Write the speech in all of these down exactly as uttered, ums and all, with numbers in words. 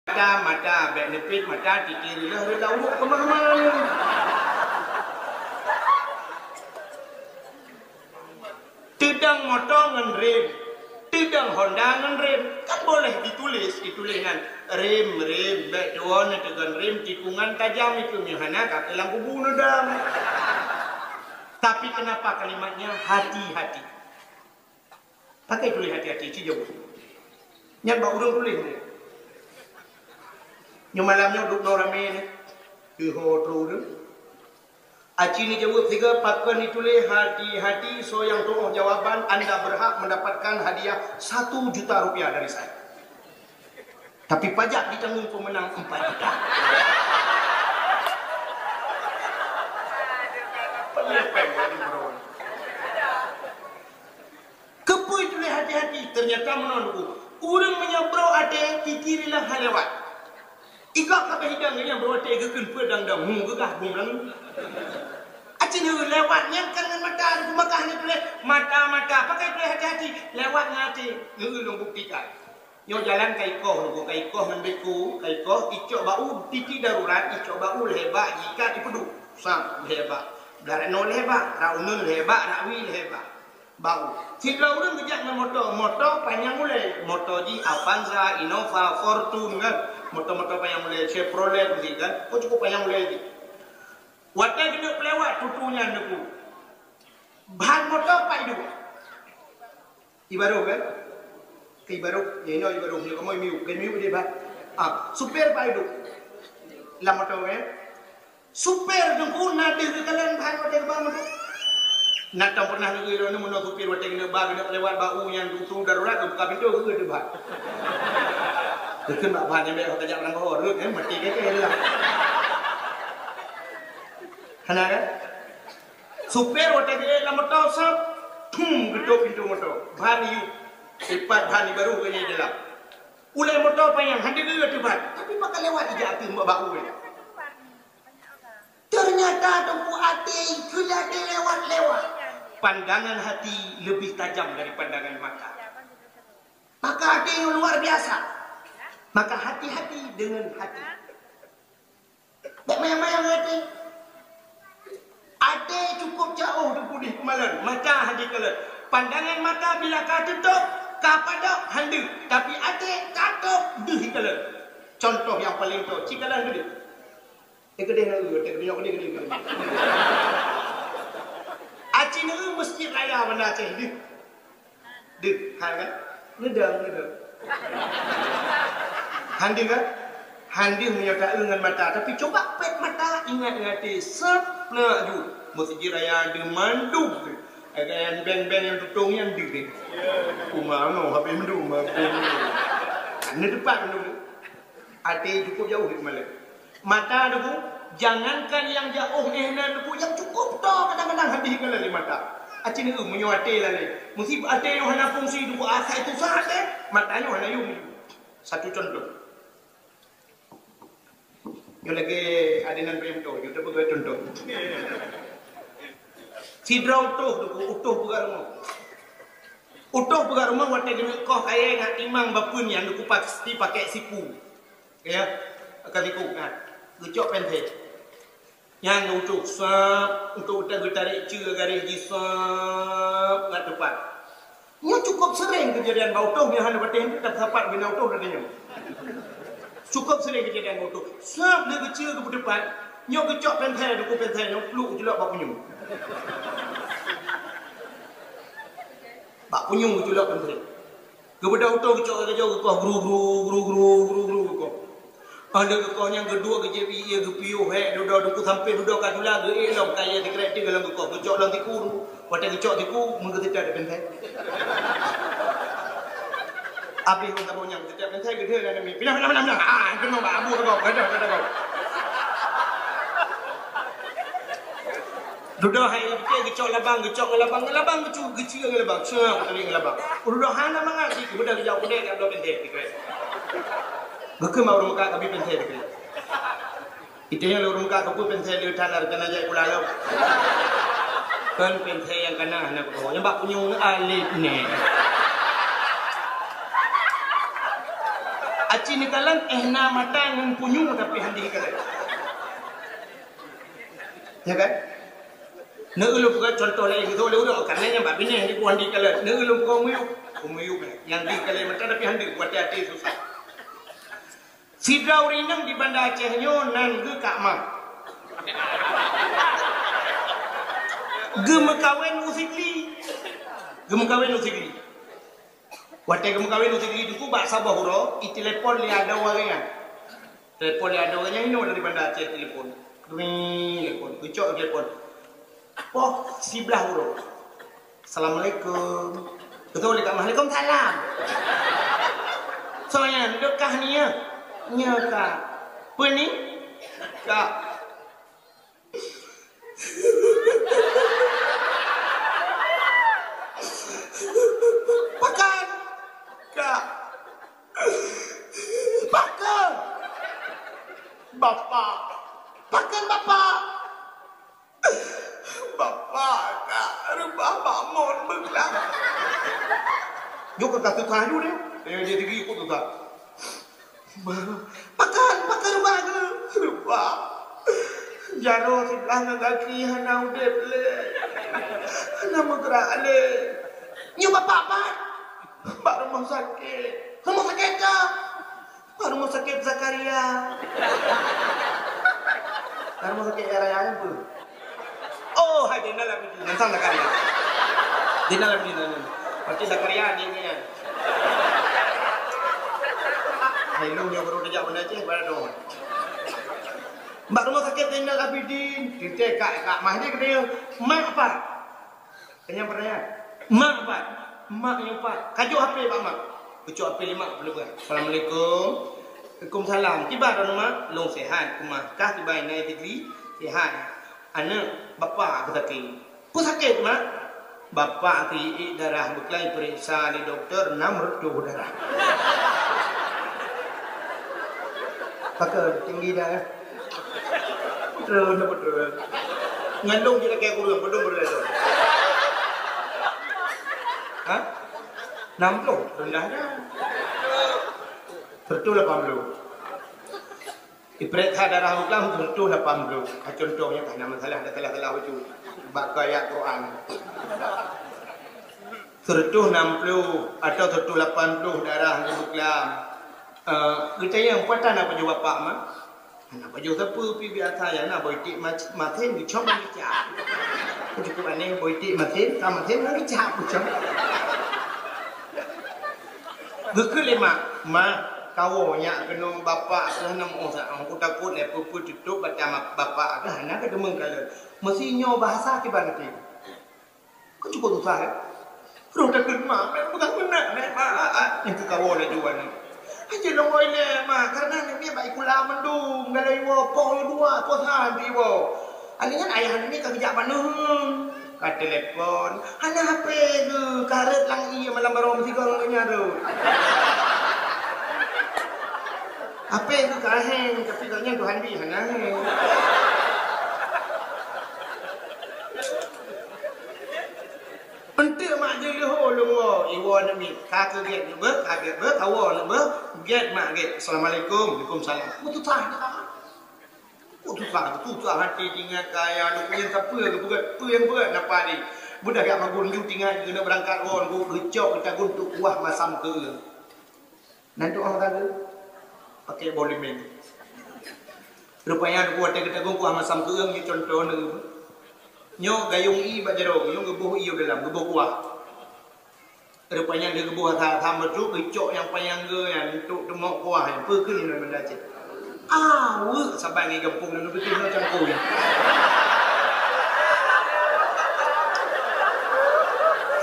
Mata, mata, bèk neupit mata, titi reuloh reuloh ureueng keumah-keumah. Teudong moto ngon rem, teudong Honda ngon rem. Kan boleh ditulis, ditulis ngon rem, rem, bèk tuwoe neuteugon rem, tikungan tajam itu meuhana ka keu lam kubu neudong. Tapi kenapa kalimatnya hati-hati? Pakai tuléh hati-hati, ci jaweueb. Nyan bak ureueng tuléh nyan. Nyoe malam nyoe duek droe ramé nyan. Teuho trok ureueng. Aci neujaweueb sigoe, pakon dituléh hati-hati, soe nyang tuoh jawaban, anda berhak mendapatkan hadiah satu juta rupiah dari saya. Tapi pajak ditanggung pemenang empat juta. Pelepeng bagi bro. Keupeue tuléh hati-hati? Ternyata meunan, Teungku. Ureueng meunyoe brok até, titi reuloh han lewat. Igob ka beuhidang nyan brok até geukheun peue dang-dang, hu geugah bung lang. Aci neu lewat nyan kan ngon mata, Teungku, maka hana tuléh mata-mata, pakai tuléh hati-hati, lewat ngon até. Neu lôn buktikan. Nyoe jalan ka ikoh, Teungku, ka ikoh ngon beko, ka ikoh, icok bak u, titik darurat, icok bak u lhèe bak, jikat ipeuduek. Sam, lhèe bak. Darat noe lhèe bak, rak uneun lhèe bak, rak wie lhèe bak. Bak u. Sidroe ureueng geujak ngon moto, moto panyang ulèe. Moto jih Avanza, Innova, Fortuner kan. Moto-moto panyang ulèe, Chevrolet meusti kan. Oh, cukup panyang ulèe jih. Watèe geuneuk peulewat tutu nyan, Teungku. Ban moto pat iduek. Ibaroh kan? Ke ibaroh, ya, inoe ibaroh, nyoe kamoe miyueb, ke miyueb deh, bah. Ah, supir pat iduek. Lam moto kan? Supir Teungku na deuh geukalon ban watèe geuba moto. Na tom pernah neugui droeneuh meunoe supir watèe geuneuk ba, geuneuk lewat bak u nyan tutu darurat, geubuka pintoe geuh deuh ban. Geukheun bak ban nyan bèk ho tajak barang goh, rhot, eh, maté kèe-kèe lah. Hana kan? Supir watèe geuék lam moto sab, thum, geutôp pintoe moto. Ban iyueb. Sipat ban ibaroh geuh nyan dalam. Ulèe moto panyang, han deungoe teuh ban. Tapi pakon lewat ijak ateueh bak u nyan. Ternyata Teungku até keu até lewat-lewat. Pandangan hati lebih tajam dari pandangan mata. Maka até nyoe luar biasa. Maka hati-hati dengan hati. Bèk manyang-manyang até. Até cukup jaoh Teungku deuh keumalon, mata hana jikalon. Pandangan mata bila ka teutôp, ka padôk han deuh, tapi até ka tôp deuh jikalon. Contoh nyang paleng toe, ci kalon keudeh. Eh, keudeh na eu, watèe geunyok keudeh, keudeh, keudeh. Aci na eu Masjid Raya Banda Aceh deuh. Deuh, hai kan? Neudong, neudong. Han deuh kan? Han deuh meunyoe ta eu ngon mata, tapi cuba pèt mata, ingat ngon até, sab na ju. Masjid Raya deuh mandum deuh. Ai kan beng-beng nyang tutong nyan deuh deh. Uma no habéh mandum, mandum. Hana teupat mandum. Até cukup jaoh deuh malèe. Mata Teungku, jangankan nyang jaoh éh nan Teungku, nyang cukup toe kadang-kadang habéh jikalon lé mata. Aci neu meunyoe até lalé. Meusé até nyoe hana fungsi Teungku, asai tusah até, mata nyoe hana yum. Satu contoh. Nyoe lagèe adonan peunyang toe, nyoe teupeugah contoh. Sidroe utôh Teungku, utôh peugah rumoh. Utôh peugah rumoh watèe geuneuk koh kayèe ngon timang bapeuen nyan Teungku pasti pakèk siku. Ya, ka siku, nah. Geucok pensil. Nyan geuutôh, sab, untuk utak geutarek ceue garéh jih, sab, ngat teupat. Nyoe cukup sering keujadian bak utôh, nyoe hana patéh, tapi sapat bina utôh dari nyoe. Cukup sering keujadian bak utôh. Sab, lé geuceue geupeuteupat, nyoe geucok pensil, duku pensil, nyoe pluk geuculok bak punyueng. Bak punyueng geuculok pensil. Geubeudôh utôh geucok lagèe nyoe geukoh gru, gru, gru, gru, gru, gru geukoh. Óh lheueh geukoh nyan geuduek geujieb ié geupiôh hék dudoe Teungku sampoe dudoe ka jula geuék lom kayèe sikrek teuh lom geukoh geucok lom siku. Watèe geucok siku meugeuseutet pensil. Abéh ôn saboh nyan geuseutét pensil geudeuh lam mi. Pinah, pinah, pinah, pinah. Ah, keunoe bak abu sagoe. Gadoh, gadoh, gadoh. Dudoe hai pike geucok labang, geucok ngon labang, ngon labang geucu, geuceue ngon labang, ceue tali ngon labang. Dudoe hana mangat jih, geubeudôh geujaweueb udép ka bloe pensil sikrek. Geukheun bak ureueng meukat ka bi pensil sikrek. Iteunyong lôn rungka keupeue pensil lé that na rencana jai pula lom. Kon pensil nyang kana hana kutoe. Nyang bak punyueng alet nè. Aci neukalon éh na mata ngon punyueng tapi handi kalon. Ya kan? Neu ulôn peugah contoh laén, beutôi lé uroe, karena nyang bak binéh di handi kalon. Neu ulôn peugah miyueb, miyueb, nyang di kalon mata tapi handi, watèe até susah. Sidroe ureueng inong di Banda Aceh nyoe nan geuh Kak Ma. Geumeukawen u Sigli. Geumeukawen u Sigli. Watèe geumeukawen u Sigli teungku bak saboh uroe, itelepon lé adoe awaknyan. Telepon lé adoe awaknyan inoe dari Banda Aceh telepon. Ring, telepon. Geucok telepon. Poh siblaih uroe. Assalamualaikum. Beutôi lé Kak Ma. Waalaikumsalam. Soe nyan, deuh kah nyoe? Nyoe Kak. Peue ni? Kak. Pakon? Kak. Pakon? Bapak. Pakon Bapak? Bapak, Kak, reubah bak mon beuklam. Nyoe ka susah ju deh. Eh, dia tinggi ikut susah. Pakon, pakon reubah keuh? Reubah. Jaroe siblaih ngon gaki hana udép lé. Hana meugrak lé. Nyoe bapak pat? Bak rumoh sakét. Rumoh sakét ka? Bak rumoh sakét Zakaria. Bak rumoh sakét Yahya peue? Oh, hai Zainal Abidin, nyan sang Zakaria. Zainal Abidin nyan. Berarti Zakaria ni kan. Hai lu nyoe baru tajak Banda Aceh, baru dong. Bak rumoh sakét Zainal Abidin, teuntèe Kak, Kak Mah ni kata, "Mak, Pak." Tanya pertanyaan. "Mak, Pak." "Mak nyoe, Pak." Kajoh H P bak mak. Kucok H P lé mak, peuleueh. "Assalamualaikum." "Waalaikumsalam. Kiban droeneuh, Mak?" "Lôn sehat, ku mah." "Kah kiban inan Fikri?" "Sehat." "Aneuk, bapak sakét." "Peue sakét, Mak?" "Bapak teuiék darah beuklam, peuriksa lé dokto, nam reutôh darah." Pakon tinggi darah? Beutôi, beutôi. Ngon lôn jih lakèe kureueng, padum beureudoh. Ha? Nam ploh, reundah dah. Seratus lapan puluh. Iprèksa darah beuklam seratus lapan puluh. Ah, contoh nyan ka na masalah, ada salah-salah bacut. Bak ayat Quran. Seratus enam puluh atau seratus lapan puluh darah beuklam. Eh, geutanyong, "Peue tan na pajoh bapak, Mak?" "Hana pajoh sapeue, pi biasa, ya na boh iték ma-, masen geucom ngon kicap." Cukup aneh, boh iték masen, ka masen ngon kicap geucom. Geukheun lé mak, "Mak, kawoe nyak keunoe bapak keuh hana meu sa, aku takot lé peue-peue teutôp bak bapak keuh hana keudeumeung kalon. Meusi nyoe bahasa kiban até." Kan cukup susah, ya? Roh takheun mak, mak peugah meunan, mak, mak, ah, ah. Nyang keukawoe laju aneuk. Hana lôn woe ilèe, mak, karena aneuk miet bak sikula mandum, galak iwoe, poh dua, poh sa iwoe. Akhirnya ayah aneuk miet ka geujak bak neuheun. Ka telepon, hana H P geuh, ka rhot lam ié malam baroe meusigoe ngon geuhnyan rhot. H P geuh ka heng, tapi gobnyan Tuhan bri hana heng. Eunteuk mak jeuet leuhô lôn woe, iwoe aneuk miet. Ka keu gèt neubeuet, ka gèt beuet, kawoe neubeuet, gèt mak gèt. "Assalamualaikum." "Waalaikumsalam." Beututah dah. Beututah, beututah até teuingat keu ayah lôn, peue nyang sapeue geupeugah, peue nyang peugah napa ni. Beudôh jak magun ju teuingat keuneuk beurangkat woe, geucok geutanggong teuk kuah masam keu. Nan tu'oh ka geuh, pakèk boh limeng. Rupanya watèe geutanggong kuah masam keu'eueng nyoe contoh neuh. Nyoe gayông ié bak jaroe, nyoe geuboh ié u dalam, geuboh kuah. Rupanya lheueh geuboh asam-asam bacut, geucok nyang panyang geuh nyan untuk teumok kuah nyan. Peue kheun lé Banda Aceh? Aweuek saban ngon gampông nyan, beutôi nyoe cangkôi.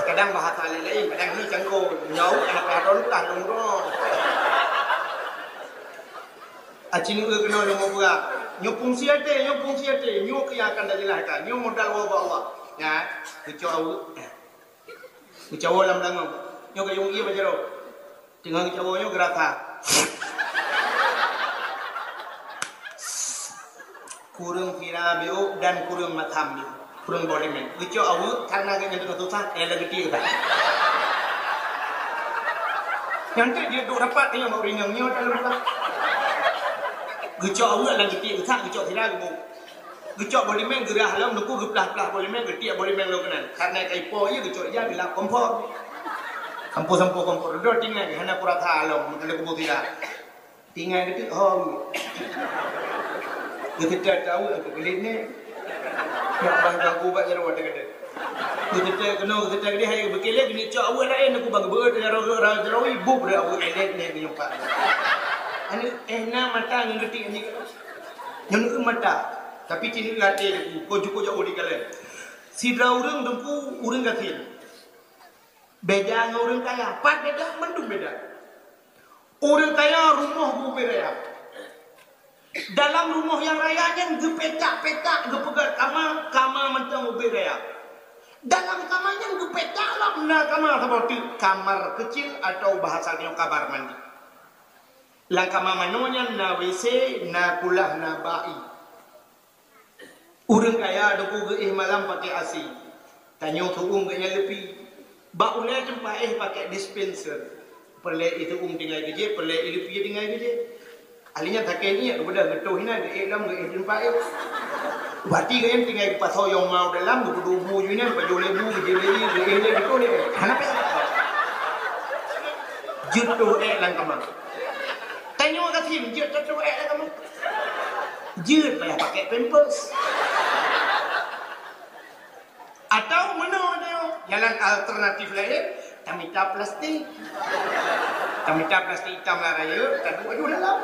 Kadang bahasa laén-laén, kadang ni cangkôi. Nyoe aweuek, aneuk padon tah lôn droe. Aci nyoe keunoe lôn peugah. Nyoe fungsi até, nyoe fungsi até. Nyoe keu nyang akan tajeulaih ka. Nyoe modal woe bak Allah. Nyan, geucok aweuek. Geucok woe lam beulangong. Nyoe gayông ié bak jaroe. Teungoh geucok woe nyoe geurasa. Kureueng sira biôh dan kureueng masam biôh. Kureueng boh limeng. Geucok aweuek karena geuhnyan teungoh susah, eh, lagèe tiek that. Nyan teuk jeuet duek rapat nyoe bak ureueng inong nyoe dalam rapat. Geucok aweuek lam geutiek geusak, geucok sira geuboh. Geucok boh limeng geurah lom, teungku geuplah-plah boh limeng, geutiek boh limeng lom keunan. Karena ka ipo ié geucok ija geulap kompor. Sampoe-sampoe kompor. Dudoe tinggai hana kurasa lom, meuteuleu kuboh sira. Tinggai geuteuk hom. Geuteuteu aweuek keu geulet nyoe. Nak bah ganggu bak jaroe teugadang. Geuteuteu keunoe, geuteuteu keudeh, hai beukeulet geuneuk cok aweuek laén, aku bak geubeuet jaroe, jaroe, jaroe, bub dah aweuek geulet nyoe geunyumpak. Aneuk, eh, na mata ngon geutik aneuk. Nyoe neu mata. Tapi ci neu até, kon jukuk jak di kalai. Sidroe ureueng teungku, ureueng gasien. Beda ngon ureueng kaya. Pat beda, mandum beda. Ureueng kaya rumoh geuubit raya. Dalam rumoh nyang raya nyan geupetak-petak, geupeugöt kama, kama mantong ubit raya. Dalam kama nyan geupetak lom na kama saboh teuk, kamar kecil atau bahasa nyoe kamar mandi. Lam kama manoe nyan na W C, na kulah, na ba'i. Ureueng kaya teungku geuéh malam pakai A C. Tanyoe teu'uem geuh nyan leupie. Bak ulèe teumpat éh pakai dispenser. Peureulèe i teu'uem tinggai keu jih, peureulèe i leupie tinggai keu jih. Ahli nyan sakét ngieng, geubeudôh geutoh inan, geuéh lom, geuéh teumpat éh. Bati geuéh tinggai geupasoe yong mau dalam, geupeuduek bu ju inan, pajoh lé bu, geujeuet lé ié, geuéh lé geutoh lé. Hana payah. Jeuet toh ék lam kama. Tanyoe gasien, jeuet toh ék lam kama. Jeuet payah pakai pampers. Atau meunoe nyoe, jalan alternatif laén, tamita plastik. Tamita plastik itam lam raya, taduek aju dalam.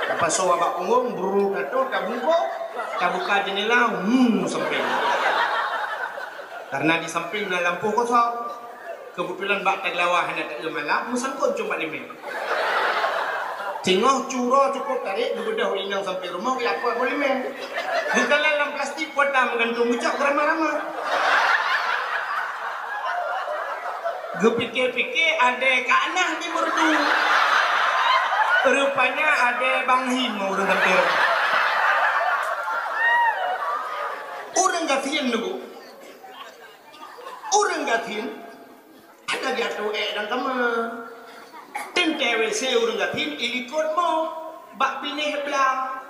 Tapasoe bak punggong, brrr, tatoh, tabungkôk, tabuka jeundela, hmm, sampéng. Karena di sampéng na lampôh kosong. Keubeutulan bak tageulawa hana taeu malam, meusangkot cuma limeng. Singoh cu uroe cukôp tarek, geubeudôh inong sampoe rumoh, geuyue apot boh limeng. Geukalon lam plastik, kuota meugantung geucok geurama-rama. Geupike-pike, adèe Kak Nah di Meureudu. Rupanya adèe Bang Him ureueng ganteng. Ureueng gasien nyoe. Ureueng gasien. Hana geujak toh ék lam kama. Teuntèe W C ureueng gasien ilikot mo bak binéh blang.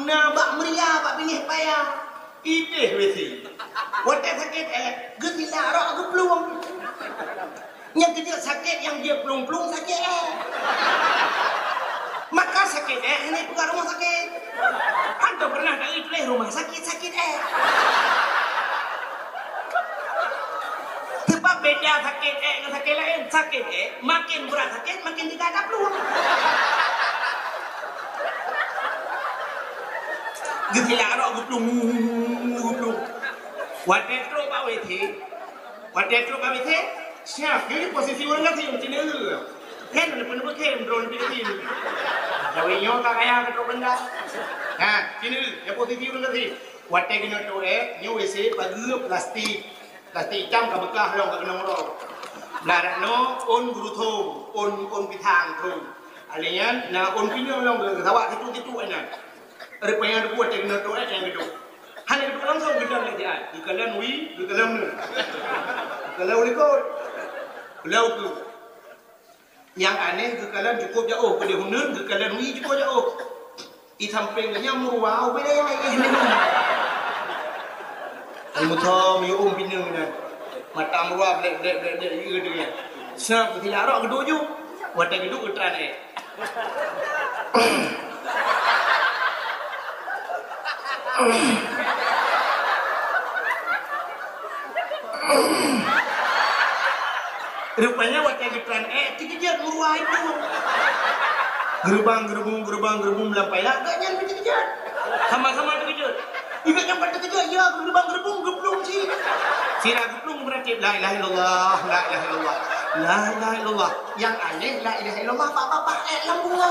Na bak meuria bak binéh paya. Idéh W C. Watèe sakét ék, geutilak rok geuplueng. Nyang keujeuet sakét nyang jeuet plueng-plueng sakét ék. Maka sakét ék hana jipeugah rumoh sakét. Hantom pernah taéh tuléh rumah sakit, sakét ék. Sebab beda sakét ék ngon sakét laén. Sakét ék, makin brat sakét, makin teuga taplueng. Geutilak rok geuplueng, geuplueng. Watèe trok bak W C, watèe trok bak W C, siap, jadi posisi ureueng gasien, sini dulu. Kan ada pun bukit, drone di sini. Tapi nyoe ka kaya ke trok benda. Nah, sini dulu, ya posisi ureueng gasien. Watèe keunoe toh ék, nyoe W C pageue plastik. Plastik itam ka beukah lom ka keunong uroe. Blah dak noe, ôn guru thôn, ôn, ôn pisang thôn. Alèh nyan na ôn pineung lom geusawak situ-situ nyan. Rupanya teupeu watèe keunoe toh ék nyang geuduek. Hana geuduek langsung geudong lé siat. Geukalon wie, geukalon neuen. Geukalon likot. Geukalon ukeue. Nyang aneh geukalon cukôp jaoh, peudeh uneuen geukalon wie cukôp jaoh. Di sampéng geuhnyan meuruwa ubé dayah éh nyan. Ai meuthom yue ôn pineung nyan. Mata meuruwa blek, blek, blek, blek, ié deuh nyan. Snap geutilak rok geuduek ju. Watèe geuduek geutran éh. Rupanya watèe geutran éh, teukeujot meuruwa itu. Geurubang, geurubung, geurubang, geurubung lam paya, gobnyan pih teukeujot. Sama-sama teukeujot. Ibeuk nyan pat teukeujot, ya, geurubang, geurubung, geuplueng cit. Sira geuplueng beurati, "La ilaha illallah, la ilaha illallah, la ilaha illallah." Nyang aneh, la ilaha illallah, bak babah ék lam bunga.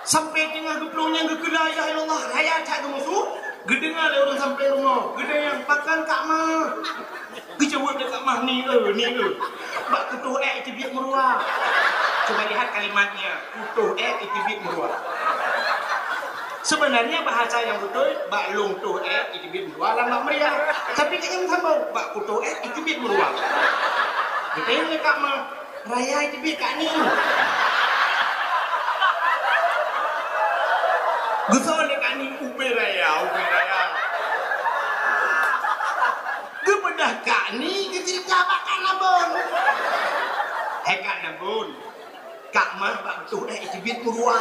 Sampai teungoh geuplueng nyang geukheun la ilaha illallah, raya that geumusoh, geudeungoe lé ureueng sampai rumoh, geudeungoe, "Pakon Kak Mah?" Geujaweueb lé Kak Mah, "Ni eu, ni eu. Bak kutoh ék teubiet meuruwa." Cuba lihat kalimatnya, "Kutoh ék teubiet meuruwa." Sebenarnya bahasa nyang beutôi, bak lông toh ék jiteubiet meuluwa lam bak meuriah. Tapi kayém sambông, bak kutoh ék jiteubiet meuluwa. Geutanyong lé Kak Ma, raya jiteubiet Kak Ni. Geusoe lé Kak Ni, ubé raya, ubé raya. Geupeudah Kak Ni geucerita bak Kak Nabon. Hai Kak Nabon, Kak Ma bak beutôi ék jiteubiet meuluwa.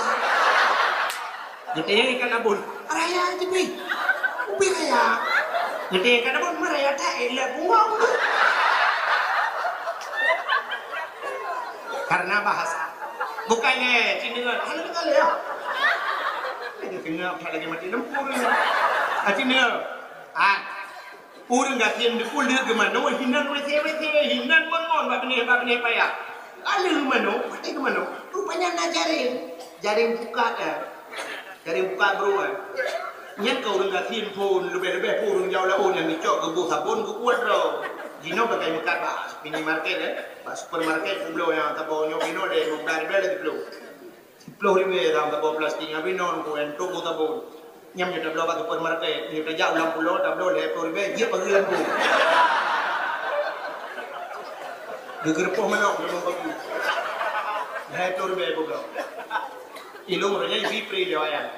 Geutanyong Kak Nabon, raya jiteubiet. Ubé raya. Geutanyong Kak Nabon, ma raya that ék lé buang. Karena bahasa. Bukan lé, cina. Hana deungoe lé, ya. Lagi tengok, tak lagi mati lempur. Ah, cina. Ah. Ureueng gasien deuh uleuek geumanoe hinan wése-wése, hinan mon-mon bak binéh, bak binéh payah. Lalu geumanoe, patéh geumanoe, rupanya na jaréng. Jaréng pukat, eh. Jaréng pukat brôk, eh. Nyan ka ureueng gasien phôn, leubeh-leubeh phôn ureueng jaoe laôt nyang geucok geuboh sabon geuuet droe. Jinoe pakai meukat bak minimarket, eh. Bak supermarket peubloe nyang saboh nyoe inoe lé, lhèe ribèe lagèe bloe. Siplôh ribèe lam saboh plastik, nyan binoe nungku nyan trôk boh sabon. Nyan meunyoe tabloe bak supermarket, meunyoe tajak u lam pulo, tabloe lhèe plôh ribèe, jeuet pageue lam boh. Geugeureupoh manok lam boh bagu. Lhèe plôh ribèe boh bloe. Ilông roh nyan ibi pri lé wayang.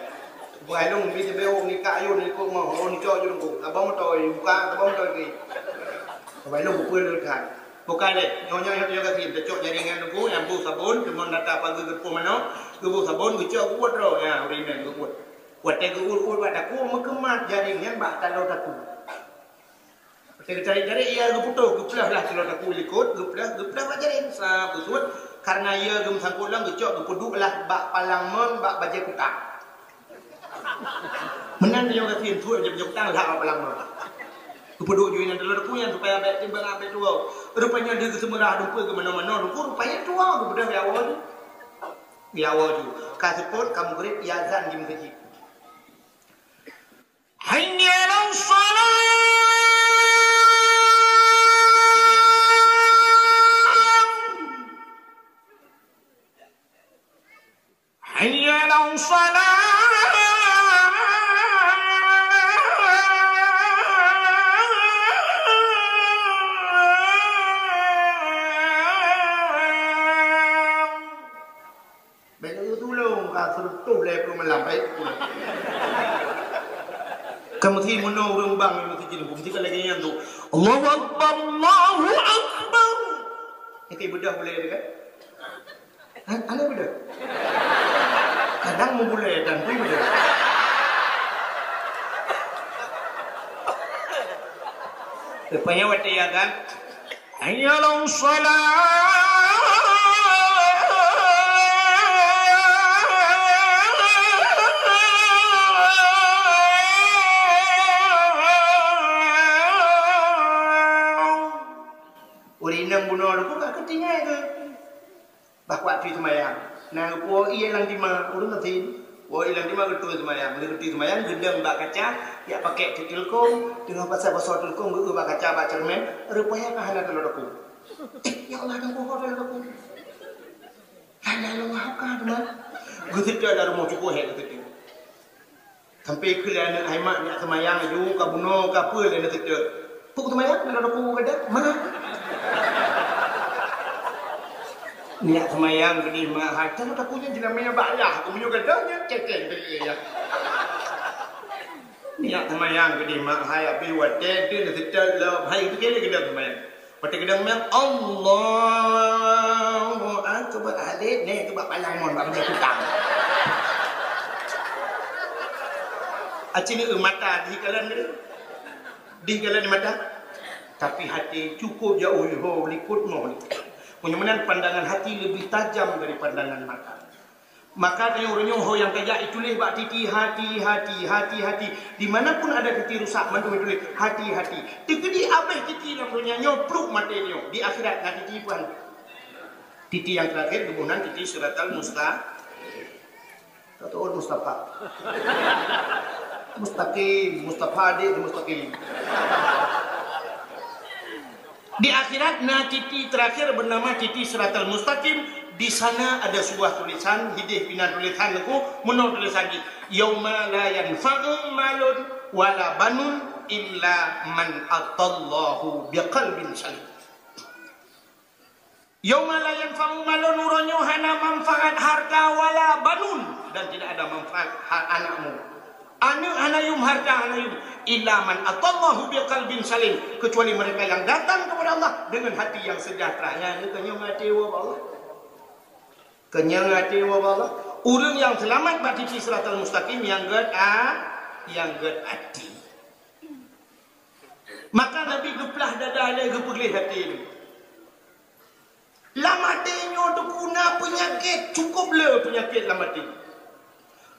Bukai ilông bi teubiet nikah ayôn ikôt moh, oh, nicok ju nungku. Saboh moto, buka, saboh moto ibi. Saboh ilông beupeu leuet that. Bukai lé, nyoe, nyoe, nyoe, nyoe gasien, tacok jaréng nyan nungku, nyang boh sabon, teumon data pageue geupoh manok, geuboh sabon, geucok geuuet droe, ya, ureueng inong geuuet. Watèe geuuet-uet bak takue, meukeumat jaréng nyan bak taloe takue. Watèe geucari-cari, ya, geuputôh, geuplah lah taloe takue likôt, geuplah, geuplah bak jaréng, sa beusut, karena ya geumeusangkot lom, geucok, geupeuduek lah bak palang mon, bak bajèe kutang. Meunan nyoe gasien tuek jeuet-jeuet tang lhak bak palang meuh. Geupeuduek ju inan taloe takue nyan supaya bèk timbang bèk tuwoe. Rupanya lheueh geuseumeurah dumpeue geumanoe-manoe, ruku rupanya tuwoe geubeudôh ya woe ju. Ya woe ju. Ka seupôt, ka meugrib, ya azan di meuseujid. Hayya 'alas shalah. Hayya 'alas shalah. Bèk neutulông ka seureutôh lhèe plôh malam, baik. Ka meusi meunoe ureueng bang, meusi jih, meusi ka lagèe nyan tu. Allahu Akbar, Allahu Akbar. Nyan keu beudôh ulèe teuh kan? Hana beudôh. Kadang meubulèe dan pih beudôh. Rupanya watèe ya kan? Hayya 'alas shalah. Ureueng inong bunoe lôn ka keutinggai keu. Bah kuat tui seumayang. Na geupuwoe ié lam tima, ureueng gasien. Puwoe ié lam tima geutui seumayang. Lheueh geutui seumayang, geudong bak kaca, jak pakèk teuk teulkông, teungoh pasoe-pasoe teulkông, geu-eu bak kaca bak ceureumen, rupanya ka hana taloe takue. Eh, ya Allah, dan kuwoe taloe takue. Hana lôn haka teuma. Geuseutôt lam rumoh cukôp hék geuseutôt. Sampai keu lé aneuk hai mak nyak seumayang laju, ka bunoe, ka peue lé aneuk seutôt. Peue seumayang, na takue gadôh, ma. Nyak seumayang geudeh mak hai, taloe takue nyan jeulamak bak ayah, keu meunyoe gadôh nyan, cécéng teuh ya. Nyak seumayang geudeh mak hai, abéh watèe teuh na seutôt lom, hai, itu kira gadôh seumayang. Watèe geudong meunan, Allahu Akbar. Alèh, nèh, keu bak palang mon, bak meunyoe tukang. Aci neu mata dikalon ni. Dikalon mata. Tapi hati cukup jauh, ho likot moh. Meunyoe meunan pandangan hati lebih tajam dari pandangan mata. Maka tanyoe uroe nyoe ho nyang tajak ituléh bak titi, hati, hati, hati, hati. Di mana pun ada titi rusak, mandum ituléh, hati, hati. Teukeudi abéh titi lam donya nyoe, pluek maté nyoe. Di akhirat na titi peue? Titi nyang terakhir geuboh nan titi siratal musta-, kata orang Mustafa. Mustaqim, Mustafa adik tu mustaqim. Di akhirat na titi terakhir bernama titi siratal mustaqim. Di sana ada sebuah tulisan, hideh pih na tulisan Teungku, meunoe tulisan jih, "Yauma la yanfa'u malun wala banun illa man atallahu biqalbin salim." "Yauma la yanfa'u malun", uroe nyoe hana manfaat harta, "wala banun", dan tidak ada manfaat ha-, anakmu. Aneuk hana yum, harta hana yum. "Illa man atallahu biqalbin salim", kecuali mereka yang datang kepada Allah dengan hati yang sejahtera. Nyan keuh nyang até woe bak Allah. Keuh nyang até woe bak Allah. Ureuëng nyang seulamat bak titi siratal mustaqim nyang gét a-, nyang gét até. Maka Nabi geuplah dada lé, geupeugleh até lé. Lam até nyoe Teungku na peunyakét, cukup le peunyakét lam até.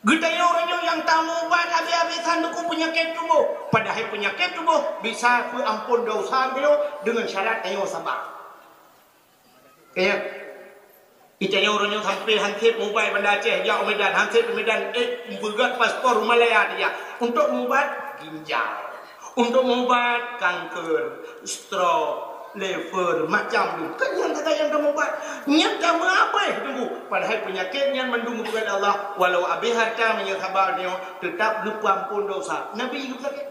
Geutanyoe uroe nyoe nyang tamubat abéh-abéhan Teungku peunyakét tuboh. Padahai peunyakét tuboh bisa peuampon desya geutanyoe deungon syarat tanyoe saba. Keu nyan, geutanyoe uroe nyoe sampoe han sép mubat Banda Aceh, jak u Medan, han sép u Medan, eh, beugöt paspor u Malaya tajak. Untuk mubat ginjal, untuk mubat kanker, stroke, liver, macam tu. Kan nyan sagai nyang tamubat. Nyan tameuabéh Teungku. Padahai peunyakét nyan mandum geupeugah lé Allah, walau abéh harta meunyoe saba nyoe, teutap geupeuampon desya. Nabi geupeusakét.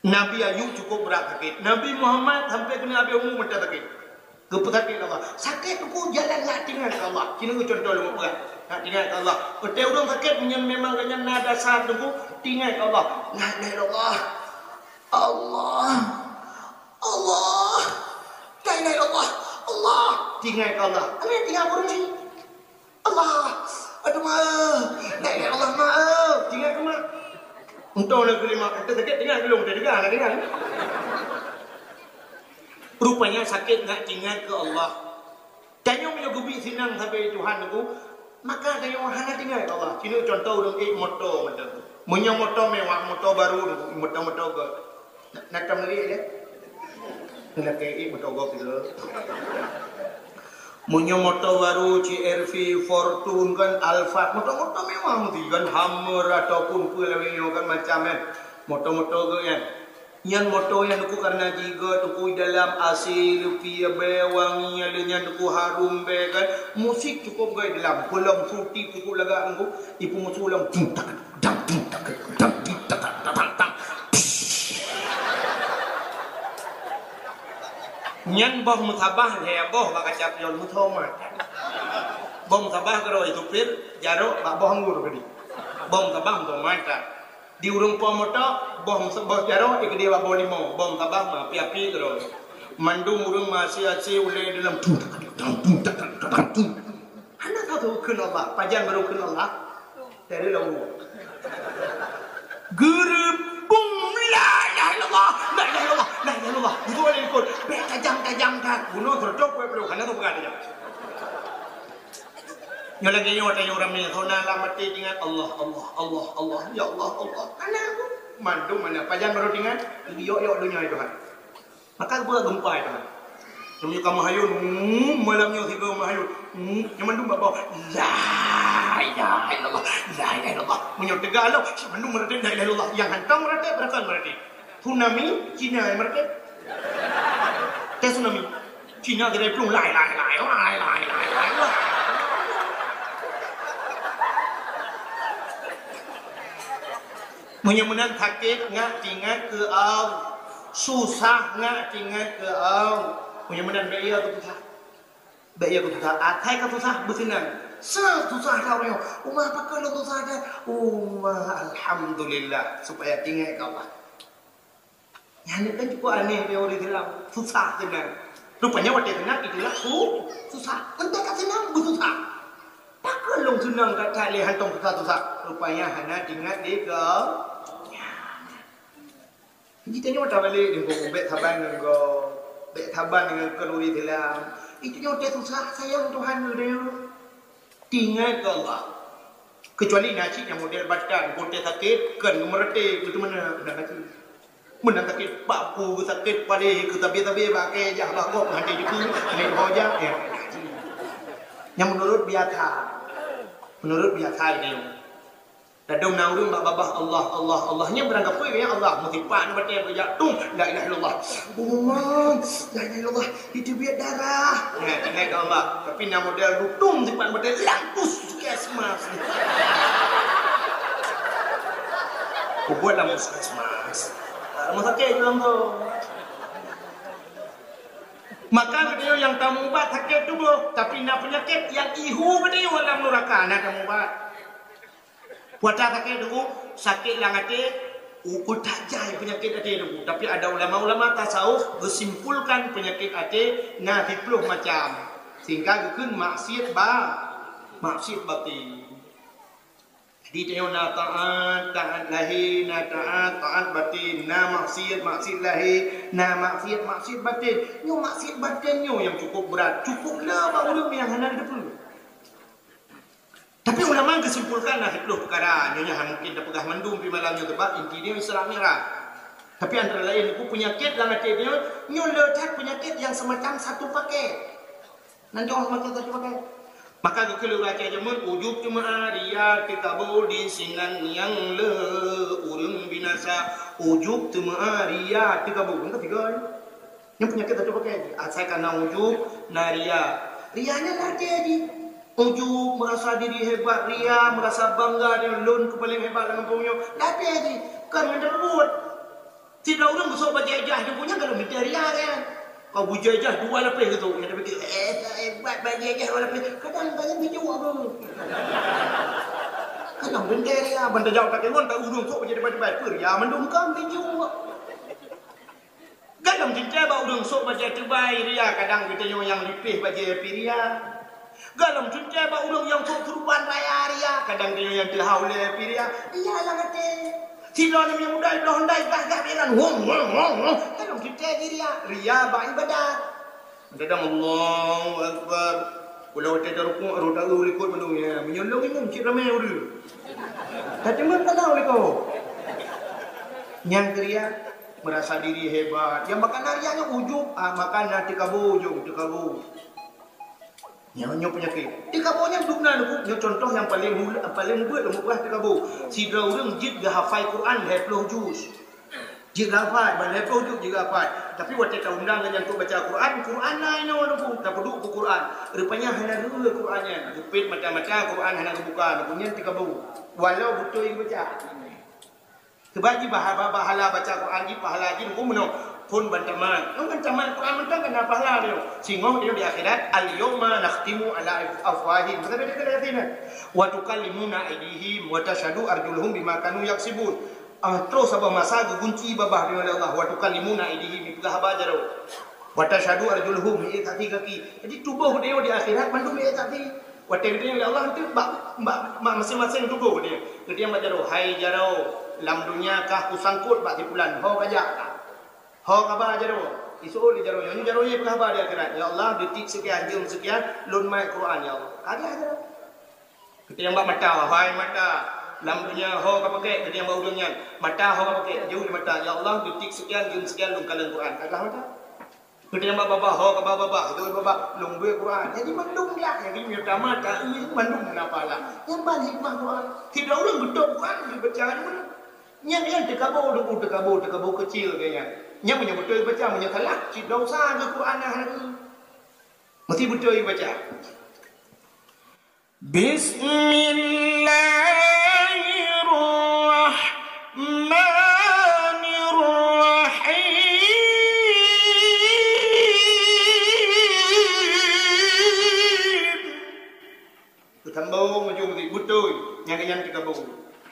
Nabi Ayub cukup brat sakét. Nabi Muhammad sampoe keuneuk abéh umu mantong sakét. Geupeusakét lé Allah. Sakét Teungku jalan nak teuingat keu Allah. Keuneuk contoh lôn peugah. Nak teuingat keu Allah. Watée ureuëng sakét meunyoe memang gobnyan na desya Teungku, teuingat keu Allah. La ilaha illallah. Allah. Allah. La ilaha illallah. Allah. Teuingat keu Allah. Hana teuingat ureuëng jih. Allah. Aduh, ma. La ilaha illallah, ma. Teuingat keu ma. Untông lôn keu lima, ente sakét teuingat keu lôn, teuingat, teuingat. Rupanya sakét nak teuingat keu Allah. Tanyoe meunyoe geubi seunang sabe Tuhan Teungku, maka tanyoe hana teuingat keu Allah. Keuneuk contoh ureuëng ék moto mantong. Meunyoe moto mewah, moto baru Teungku, moto-moto göt. Na, na tam lagèe nyan? Lakèe ék moto gob tu. Meunyoe moto baru, C R V, Fortuner kan, Alphard, moto-moto mewah meusti kan, Hummer ataupun peue lagèe nyoe kan macam kan. Moto-moto geuh nyan. Nyan moto nyan Teungku kareuna jigöt Teungku dalam A C leupie bèe wangi, lheueh nyan Teungku harum bèe kan. Musik cukup göt dalam, peulom suti cukup lagak Teungku. Ipeumusoe lom, tung tak, dang, tung tak, dang, tung tak, dang, dang, dang. Nyan boh meusabah lhèe boh bak kaca pion meutomat. Boh meusabah keudroe supir, jaroe bak boh anggô keudéh. Boh meusabah meutomat. Di ureuëng po moto, boh meusabah jaroe dikeudéh bak boh limong. Boh meusabah ma api-api keudroe. Mandum ureuëng ma aci-aci ulèe dalam tung tak, dang, tung tak, dang, tung. Hana tahu kheun Allah, pajan barô kheun Allah. Dari lawa. Geureubeung, la ilaha illallah, la ilaha illallah, la ilaha illallah. Beutôi lé likot. Bèk tajam-tajam that. Bunoe seureutoh peuet ploh, hana tapeugah tajam. Nyoe lagèe nyoe tanyoe ramè, hana lam até teuingat Allah, Allah, Allah, Allah, ya Allah, Allah. Hana aku. Mandum hana. Pajan barô teuingat, yok-yok donya Tuhan. Maka geupeugah geumpa itu. Nyoe ka meuhayôn, hmm, malam nyoe sigoe meuhayôn. Hmm, nyoe mandum bak boh. La ilaha illallah. La ilaha illallah. Meunyoe teuga lom, si mandum meuratéb la ilaha illallah. Nyang hantom meuratéb, beurakan meuratéb. Tsunami, Cina nyang meuratéb. Teuh tsunami. Cina kira plueng, la ilaha illallah. La ilaha illallah. Meunyoe meunan sakét, ngat teuingat keu Allah. Susah, ngat teuingat keu Allah. Meunyoe meunan bèk ya keu susah. Bèk ya keu susah. Akai ka susah, beuseunang. Sa susah ka uroe nyoe. Uma pakon lôn susah ka? Uma alhamdulillah, supaya teuingat keu Allah. Nyan kan cukup aneh teori Islam. Susah seunang. Rupanya watèe seunang itulah su-, susah. Mantong ka seunang beususah. Pakon lôn seunang that-that lé hantom susah-susah. Rupanya hana teuingat lé keu. Jadi tanyoe tabalek deungon bèk saban ngon gob, bèk saban deungon kheun ureueng Islam. Itu nyoe teuh susah sayang Tuhan geutanyoe. Teuingat keu Allah. Keucuali na cit nyang model badan, keu teuh sakét, kheun geumeureuté, beuteumeuna, na cit. Meunan sakét paku, sakét padé, keu tabié-tabié bak kèe jak bak gob, hana jikeue, hana jiho jak, ya. Nyang meunurot biasa. Meunurot biasa geutanyoe. Tadong na ureuëng bak babah Allah, Allah, Allah. Nyan barangkapeue ya Allah. Meusipat batée beujak tum, la ilaha illallah. Umum, la ilaha illallah. Itu biar darah. Nah, tinggai ke Allah. Tapi na model dutung sipat batée lampus puskesmas. Kubuat lam puskesmas. Rumah sakit dalam tu. Maka geutanyoe nyang tamubat sakét tuboh, tapi na peunyakét nyang ihu geutanyoe lam nuraka na tamubat. Puasa sakét tuboh, sakét lam até, ukeue tajai peunyakét até tuboh. Tapi ada ulama-ulama tasawuf geusimpulkan peunyakét até na siplôh macam. Sehingga geukheun maksiat ba-, maksiat batin. Jadi tanyoe na taat, taat lahé, na taat, taat batin, na maksiat, maksiat lahé, na maksiat, maksiat batin. Nyoe maksiat batin nyoe nyang cukup brat, cukup le bak ureuëng nyang hana geuteupeue. Tapi ulama geusimpulkan na siplôh peukara, nyoe nyan hana mungkin tapeugah mandum di malam nyoe, sebab inti nyoe Isra Mi'raj. Tapi antara lain, peunyakét lam até nyoe, nyoe le that peunyakét nyang seumacam satu paket. Nan jaweueb mata tadi pakai. Maka geukheun lé ureuëng Aceh jameun, ujub teumeu'a, ria teukabô, di sinan nyang le ureuëng binasa. Ujub teumeu'a, ria teukabô. Nyan tiga ni. Nyan peunyakét tadi pakai. Asai ka na ujub, na ria. Ria nyan lam até jih. Ujub, merasa diri hebat, ria, merasa bangga dengan lôn keu paléng hebat lam gampông nyoe. Lam até jih. Kon ngon teupeubeuet. Sidroe ureuëng geusok bajée ijazah di buku nyan, gohlom meuntée ria kan. Ka bajée ijazah dua lapéh geusok, nyang tapike, "Eh, hebat bajée ijazah dua lapéh." Kadang bajée bijôk aku. Kadang meuntée ria, ban tajaweueb takeungon, ka ureuëng sok bajée debai-debai. Peue ria mandum ka bijôk. Gohlom teuntée bak ureuëng sok bajée teubai ria, kadang geutanyoe nyang lipéh bajée pih ria. Gohlom teuntée bak ureuëng nyang sok keureubeuen raya ria, kadang geutanyoe nyang teuhah ulée pih ria. Ria lam até. Sidroe nyang muda bloe Honda gah-gah bilan. Wong, wong, wong, wong. Gohlom teuntée jih ria. Ria bak ibadat. Kadang Allahu Akbar. Ulah watée tarukuk, roh taeu likot mandum ya. Meunyoe lôn inong cit ramé ureuëng. Tapi meunan kadang likot. Nyang keu ria, merasa diri hebat. Nyang maka na ria nyoe ujub, ah, maka na teukabô ujub, teukabô. Nyoe, nyoe peunyakét. Teukabô nyan dum na, nyoe contoh nyang paléng hula, paléng beuet lam peugah teukabô. Sidroe ureuëng jeuet geuhafai Quran lhée ploh juz. Jeuet geuhafai, ban lhée ploh juz jeuet geuhafai. Tapi watée taundang gobnyan untuk baca Quran, Quran na inoe, tapeuduek keu Quran. Rupanya hana geueu Quran nyan. Geupet mata-mata Quran hana geubuka, nyan teukabô. Walau beutôi geubaca. Sebab jih bah-, bah-, pahala baca Quran jih, pahala jih, nunggu meunoe. Phon ban tamat. Nyoe ban tamat Quran mantong ka na pahala nyoe. Singoh nyoe di akhirat, "Al-yauma nakhtimu ala afwahihim." Maka dia kata yakin kan? "Wa tukallimuna aidihim, wa tashhadu arjuluhum bima kanu yaksibun." Ah, troh saboh masa geugunci babah nyoe lé Allah. "Wa tukallimuna aidihim," ipeugah haba jaroe. "Wa tashhadu arjuluhum," ié kaki-kaki. Jadi tuboh nyoe di akhirat mandum ié kaki. Watée geutanyong lé Allah, teuh bak, bak, bak maséng-maséng tuboh geutanyoe. Geutanyong bak jaroe, "Hai jaroe, lam donya kah kusangkot bak si pulan, ho ka jak kah? Ho ka ba jaroe?" Iseuôt lé jaroe nyoe, jaroe nyoe peugah haba di akhirat, "Ya Allah, detik sekian, jeuem sekian, lôn mat Quran, ya Allah." Ka jak jaroe. Geutanyong bak mata, "Hai mata, lam donya ho ka pakèk?" Geutanyong bak ureuëng nyan, "Mata ho ka pakèk?" Jaweueb lé mata, "Ya Allah, detik sekian, jeuem sekian, lôn kalon Quran." Ka jak mata. Geutanyong bak babah, "Ho ka ba babah?" Geutanyong babah, "Lôn beuet Quran." Jadi mandum glak, jadi meunyoe tamat, taeu, mandum na pahala. Nyan ban hikmah Quran. Sidroe ureuëng beutôi Quran geubaca nyan. Nyan, nyan teukabô, teukabô, teukabô keucil geuh nyan. Nyan meunyoe beutôi baca, meunyoe salah, cit desya geuh Quran na hana geuh. Meusti beutôi baca. Bismillahirrahmanirrahim. Teusambông ujông di beutôi, nyang nyan teukabông.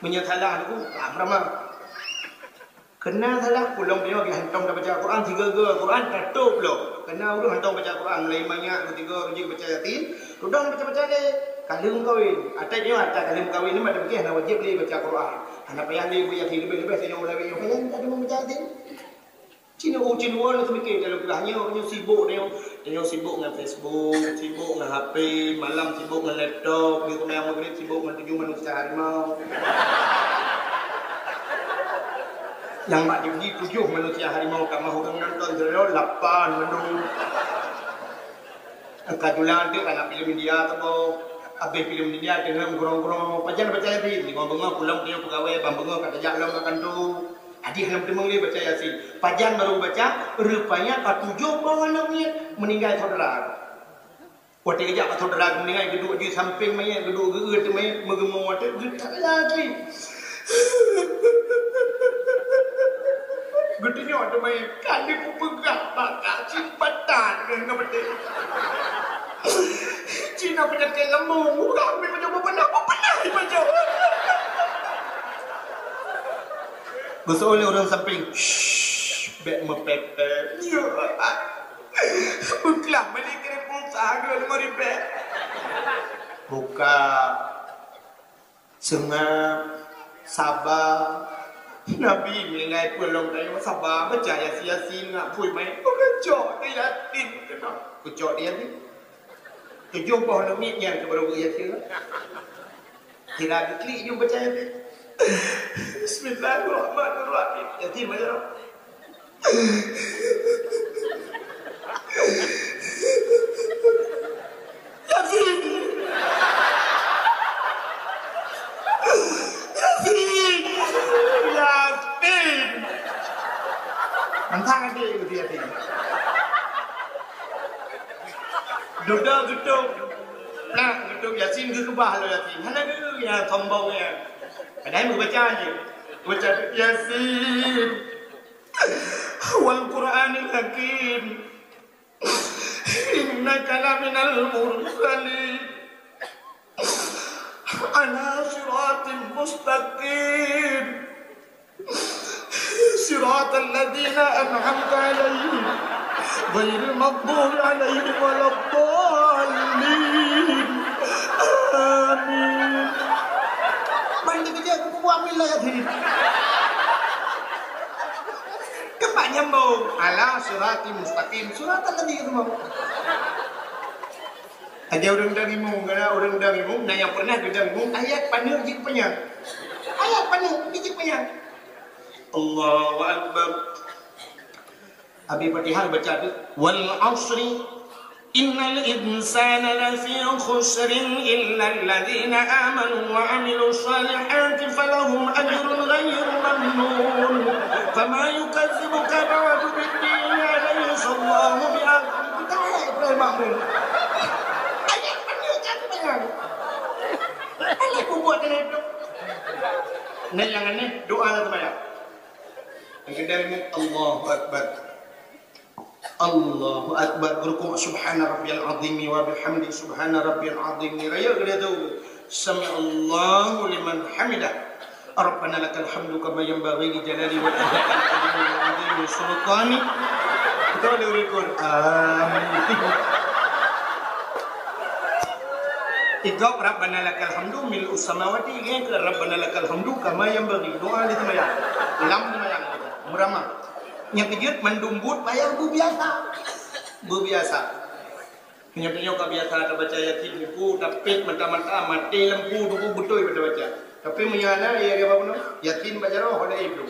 Meunyoe salah tu, ah, ramah. Keunan salah, ulôn nyoe lagèe hantom tabaca Quran, sigoe-goe Quran tatôb lom. Keunan ureueng hantom baca Quran, mulai mangat, meusigoe, rujek baca Yasin, tudang baca-baca lé. Ka lheueh meukawen. Até nyoe, até ka lheueh meukawen nyoe, meunan pih hana wajéb lé baca Quran. Hana payah lé beuet Yasin, leubeh-leubeh tanyoe lawét nyoe. Hana lé baca Yasin. Cit nyoe, cit nyoe, ureueng teumikir dalam peugah nyoe, nyoe sibuk nyoe. Nyoe sibuk ngon Facebook, sibuk ngon H P, malam sibuk ngon laptop, di rumoh maghrib sibuk ngon tujoh manusia harimau. Nyang mak jih tujoh manusia harimau ka meuh ureueng nonton, jroh lapan mandum. Ka julan tu kana filem India teuboh. Abéh film India deungon gurong-gurong, pajan baca Yasin. Di gurong-gurong pulang dia pegawai, bang beungoh ka tajak lom ka kantor. Hadiah lom teumong dia baca Yasin. Pajan baru baca, rupanya ka tujoh boh aneuk miet, meninggal saudara. Watée geujak bak saudara, meninggal, geuduek di samping mayét, geuduek geu-eu teuk mayét, meugeumong watée geutak lagi. Geutunyok teumé, ka lheueh kupeugah bak kah, cit batat ngon geupeudeh. Cit na peunyakét lambung, ureueng ambil pajoh, beupeunah, beupeunah pajoh. Geuseuôt lé ureueng samping, "Shh, bék meupék-pék." Beuklam balik keu pulsa lima ribèe. Buka. Seungab, saba. Nabi meuninggai peue lom tanyoe saba, baca Yasin, Yasin ngon phui manyét. Keucok di Yasin keunoe. Keucok di Yasin. Tujoh boh aneuk miet nyan keu baru Yasin. Kira geuklik jeuet baca Yasin. Bismillahirrahmanirrahim. Yasin baca. Yasin! Yasin! Yasin! Mantang até Yasin. Dudoe geutôb. Nah, geutôb Yasin geukeubah lom Yasin. Hana geu nyang sombong nyan. Padahai meubaca jih. Baca Yasin. Wal Qur'anil Hakim. Innaka laminal mursalin. Ala siratim mustaqim. Siratal ladzina an'amta 'alaihim. Ghairil maghdubi 'alaihim waladdallin. Amin. Mari kita kerja ke buah mila ya sini. Kepak nyambung. Ala siratim mustaqim. Siratal ladzina semua. Aja ureueng dang imum, karena ureueng dang imum, na nyang pernah geudang imum, ayat paneuk jeuet panyang. Ayat paneuk jeuet panyang. Allahu Akbar. Abi Fatihah baca tu, "Wal 'asri, innal insana lafi khusrin, illal ladzina amanu wa 'amilus shalihati falahum ajrun ghairu mamnun. Fama yukazzibuka ba'du bid-din, alaysa Allahu bi'aghfalin." Ayat paneuk jeuet panyang. Alah bubuet keunan tu. Nah, nyang aneh, doa lam seumayang. Nyang keudua, Allahu Akbar. Allahu Akbar. Rukuk, subhana rabbiyal azimi wa bihamdi, subhana rabbiyal azimi. Raya keudua tu, sami'allahu liman hamidah. Rabbana lakal hamdu kama yanbaghi li jalali wajhika wa li azimi sultanik. Betul dia rukuk. Amin. Ikab Rabbana lakal hamdu mil'us samawati, kan? Rabbana lakal hamdu kama yanbaghi. Doa di seumayang. Lam seumayang. Meuramah. Nyang keujeuet mandum buet payah beubiasa. Beubiasa. Meunyoe tanyoe ka biasa tabaca Yasin, buku tapet mata-mata, maté lampu, buku beutôi baca-baca. Tapi meunyoe hana, ya, ya, bunoe, Yasin baca roh, ada ibu.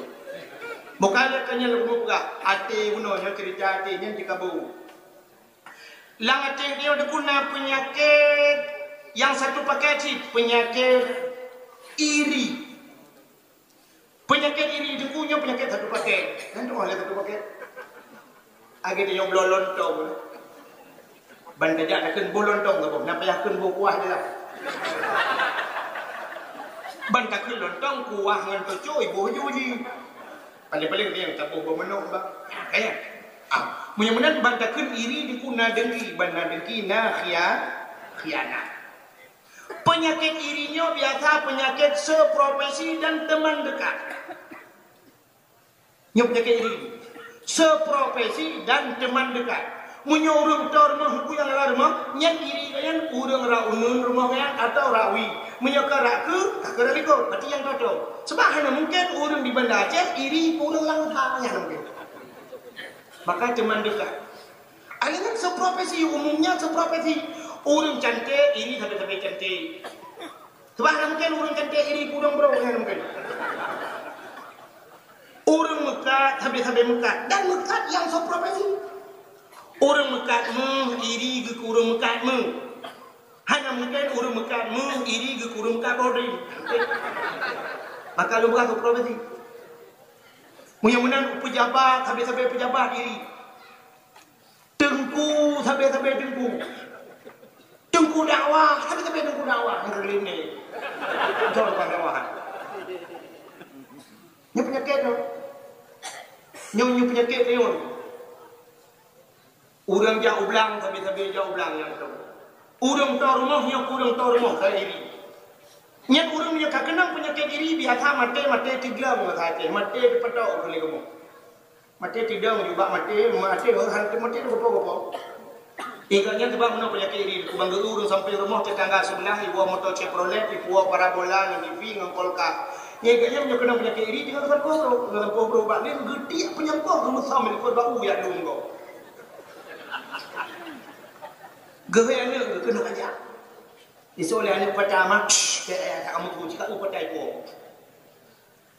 Bukan kata nyan lôn peugah, até bunoe, nyoe cerita até nyan dikabui. Lam até nyoe dikuna peunyakét nyang satu paket cit, peunyakét iri. Peunyakét iri teungku nyoe peunyakét satu paket. Nyan tu oleh satu paket. Lagèe tanyoe bloe lontong. Ban tajak takheun boh lontong saboh, na payah kheun boh kuah je lah. Ban takheun lontong, kuah ngon teucôi boh ju jih. Paléng-paléng nyang taboh boh manok bah. Ha, ka nyan. Ah, meunyoe meunan ban takheun iri teungku na dengki, ban na dengki na khia-, khianat. Peunyakét iri nyoe biasa peunyakét seprofesi dan teman dekat. Nyoe peunyakét iri. Seprofesi dan teman dekat. Meunyoe ureueng toe rumoh, peue nyang lam rumoh, nyan iri gobnyan, ureueng rot uneuen rumoh gobnyan atawa rot wie. Meunyoe ka rot keue, ka keue rot likot, berarti nyang toe-toe. Sebab hana mungken ureueng di Banda Aceh iri keu ureueng lam ha, nyan hana mungken. Maka teman dekat. Alèh nyan seprofesi, umumnya seprofesi. Ureueng cantik iri sabe-sabe cantik. Sebab hana mungken ureueng cantik iri keu ureueng brok, hana mungken. Ureueng meukat sabe-sabe meukat dan meukat nyang seprofesi. Ureueng meukat méuh iri keu ureueng meukat méuh. Hana mungken ureueng meukat meuh, iri geukureueng kat boh drien. Maka lôn peugah keu profesi. Meunyoe meunan u pejabat, sabe-sabe pejabat iri. Teungku, sabe-sabe teungku. Teungku dakwah, sabe-sabe teungku dakwah. Nyang keulieng ni. Beutôi bukan dakwah. Nyoe peunyakét tu. Nyoe, nyoe peunyakét tu. Ureuëng jak u blang, sabe-sabe jak u blang nyang tu. Ureuëng toe rumoh, nyoe ureuëng toe rumoh ka iri. Nyan ureuëng nyang ka keunong peunyakét iri, biasa maté, maté tigleng masa até, maté teupeudok keu lé kamoe. Maté tidong jubak maté, maté hana teumaté gopo-gopo. Ingat nyan sebab meunoe peunyakét iri, kubang geu ureuëng sampéng rumoh tetangga sebelah, iwoe moto Chevrolet, ipuwoe parabola ngon T V ngon kulkas. Nyan ingat nyan meunyoe keunong peunyakét iri, tinggai sampôh brôk, tinggai sampôh brôk bak lén, geutiek peunyang poh geumeusom likot bak u jak lôn gob. Geuhôi aneuk geuh keunoe aja. Isoe lé aneuk patai mak, psh, peh ayah tak kamu tu, cakap lu patai po.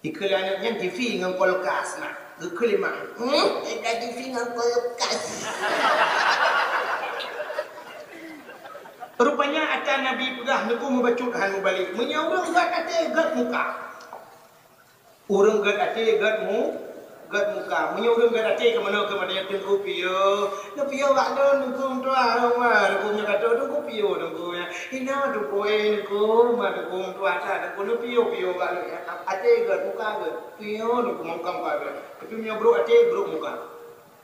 Ikheun lé aneuk nyan T V ngon kulkas na. Geukheun lé mak. Hmm, eda T V ngon kulkas. Rupanya ata Nabi peugah, neukheun meubacut han mubalek. Meunyoe ureuëng gét até, gét muka. Ureuëng gét até, gét mu-, gét muka. Meunyoe ureuëng gét até, keu meunoe keu meunoe teungku piôh. Neupiôh bak lôn teungku meutuah, teungku nyoe ka trôh teungku piôh teungku nyan. Inoe teungku, eh, teungku, ma teungku meutuah that teungku neupiôh-piôh bak lôn. Até gét, muka gét. Piôh teungku, muka gét. Tapi meunyoe brôk até, brôk muka.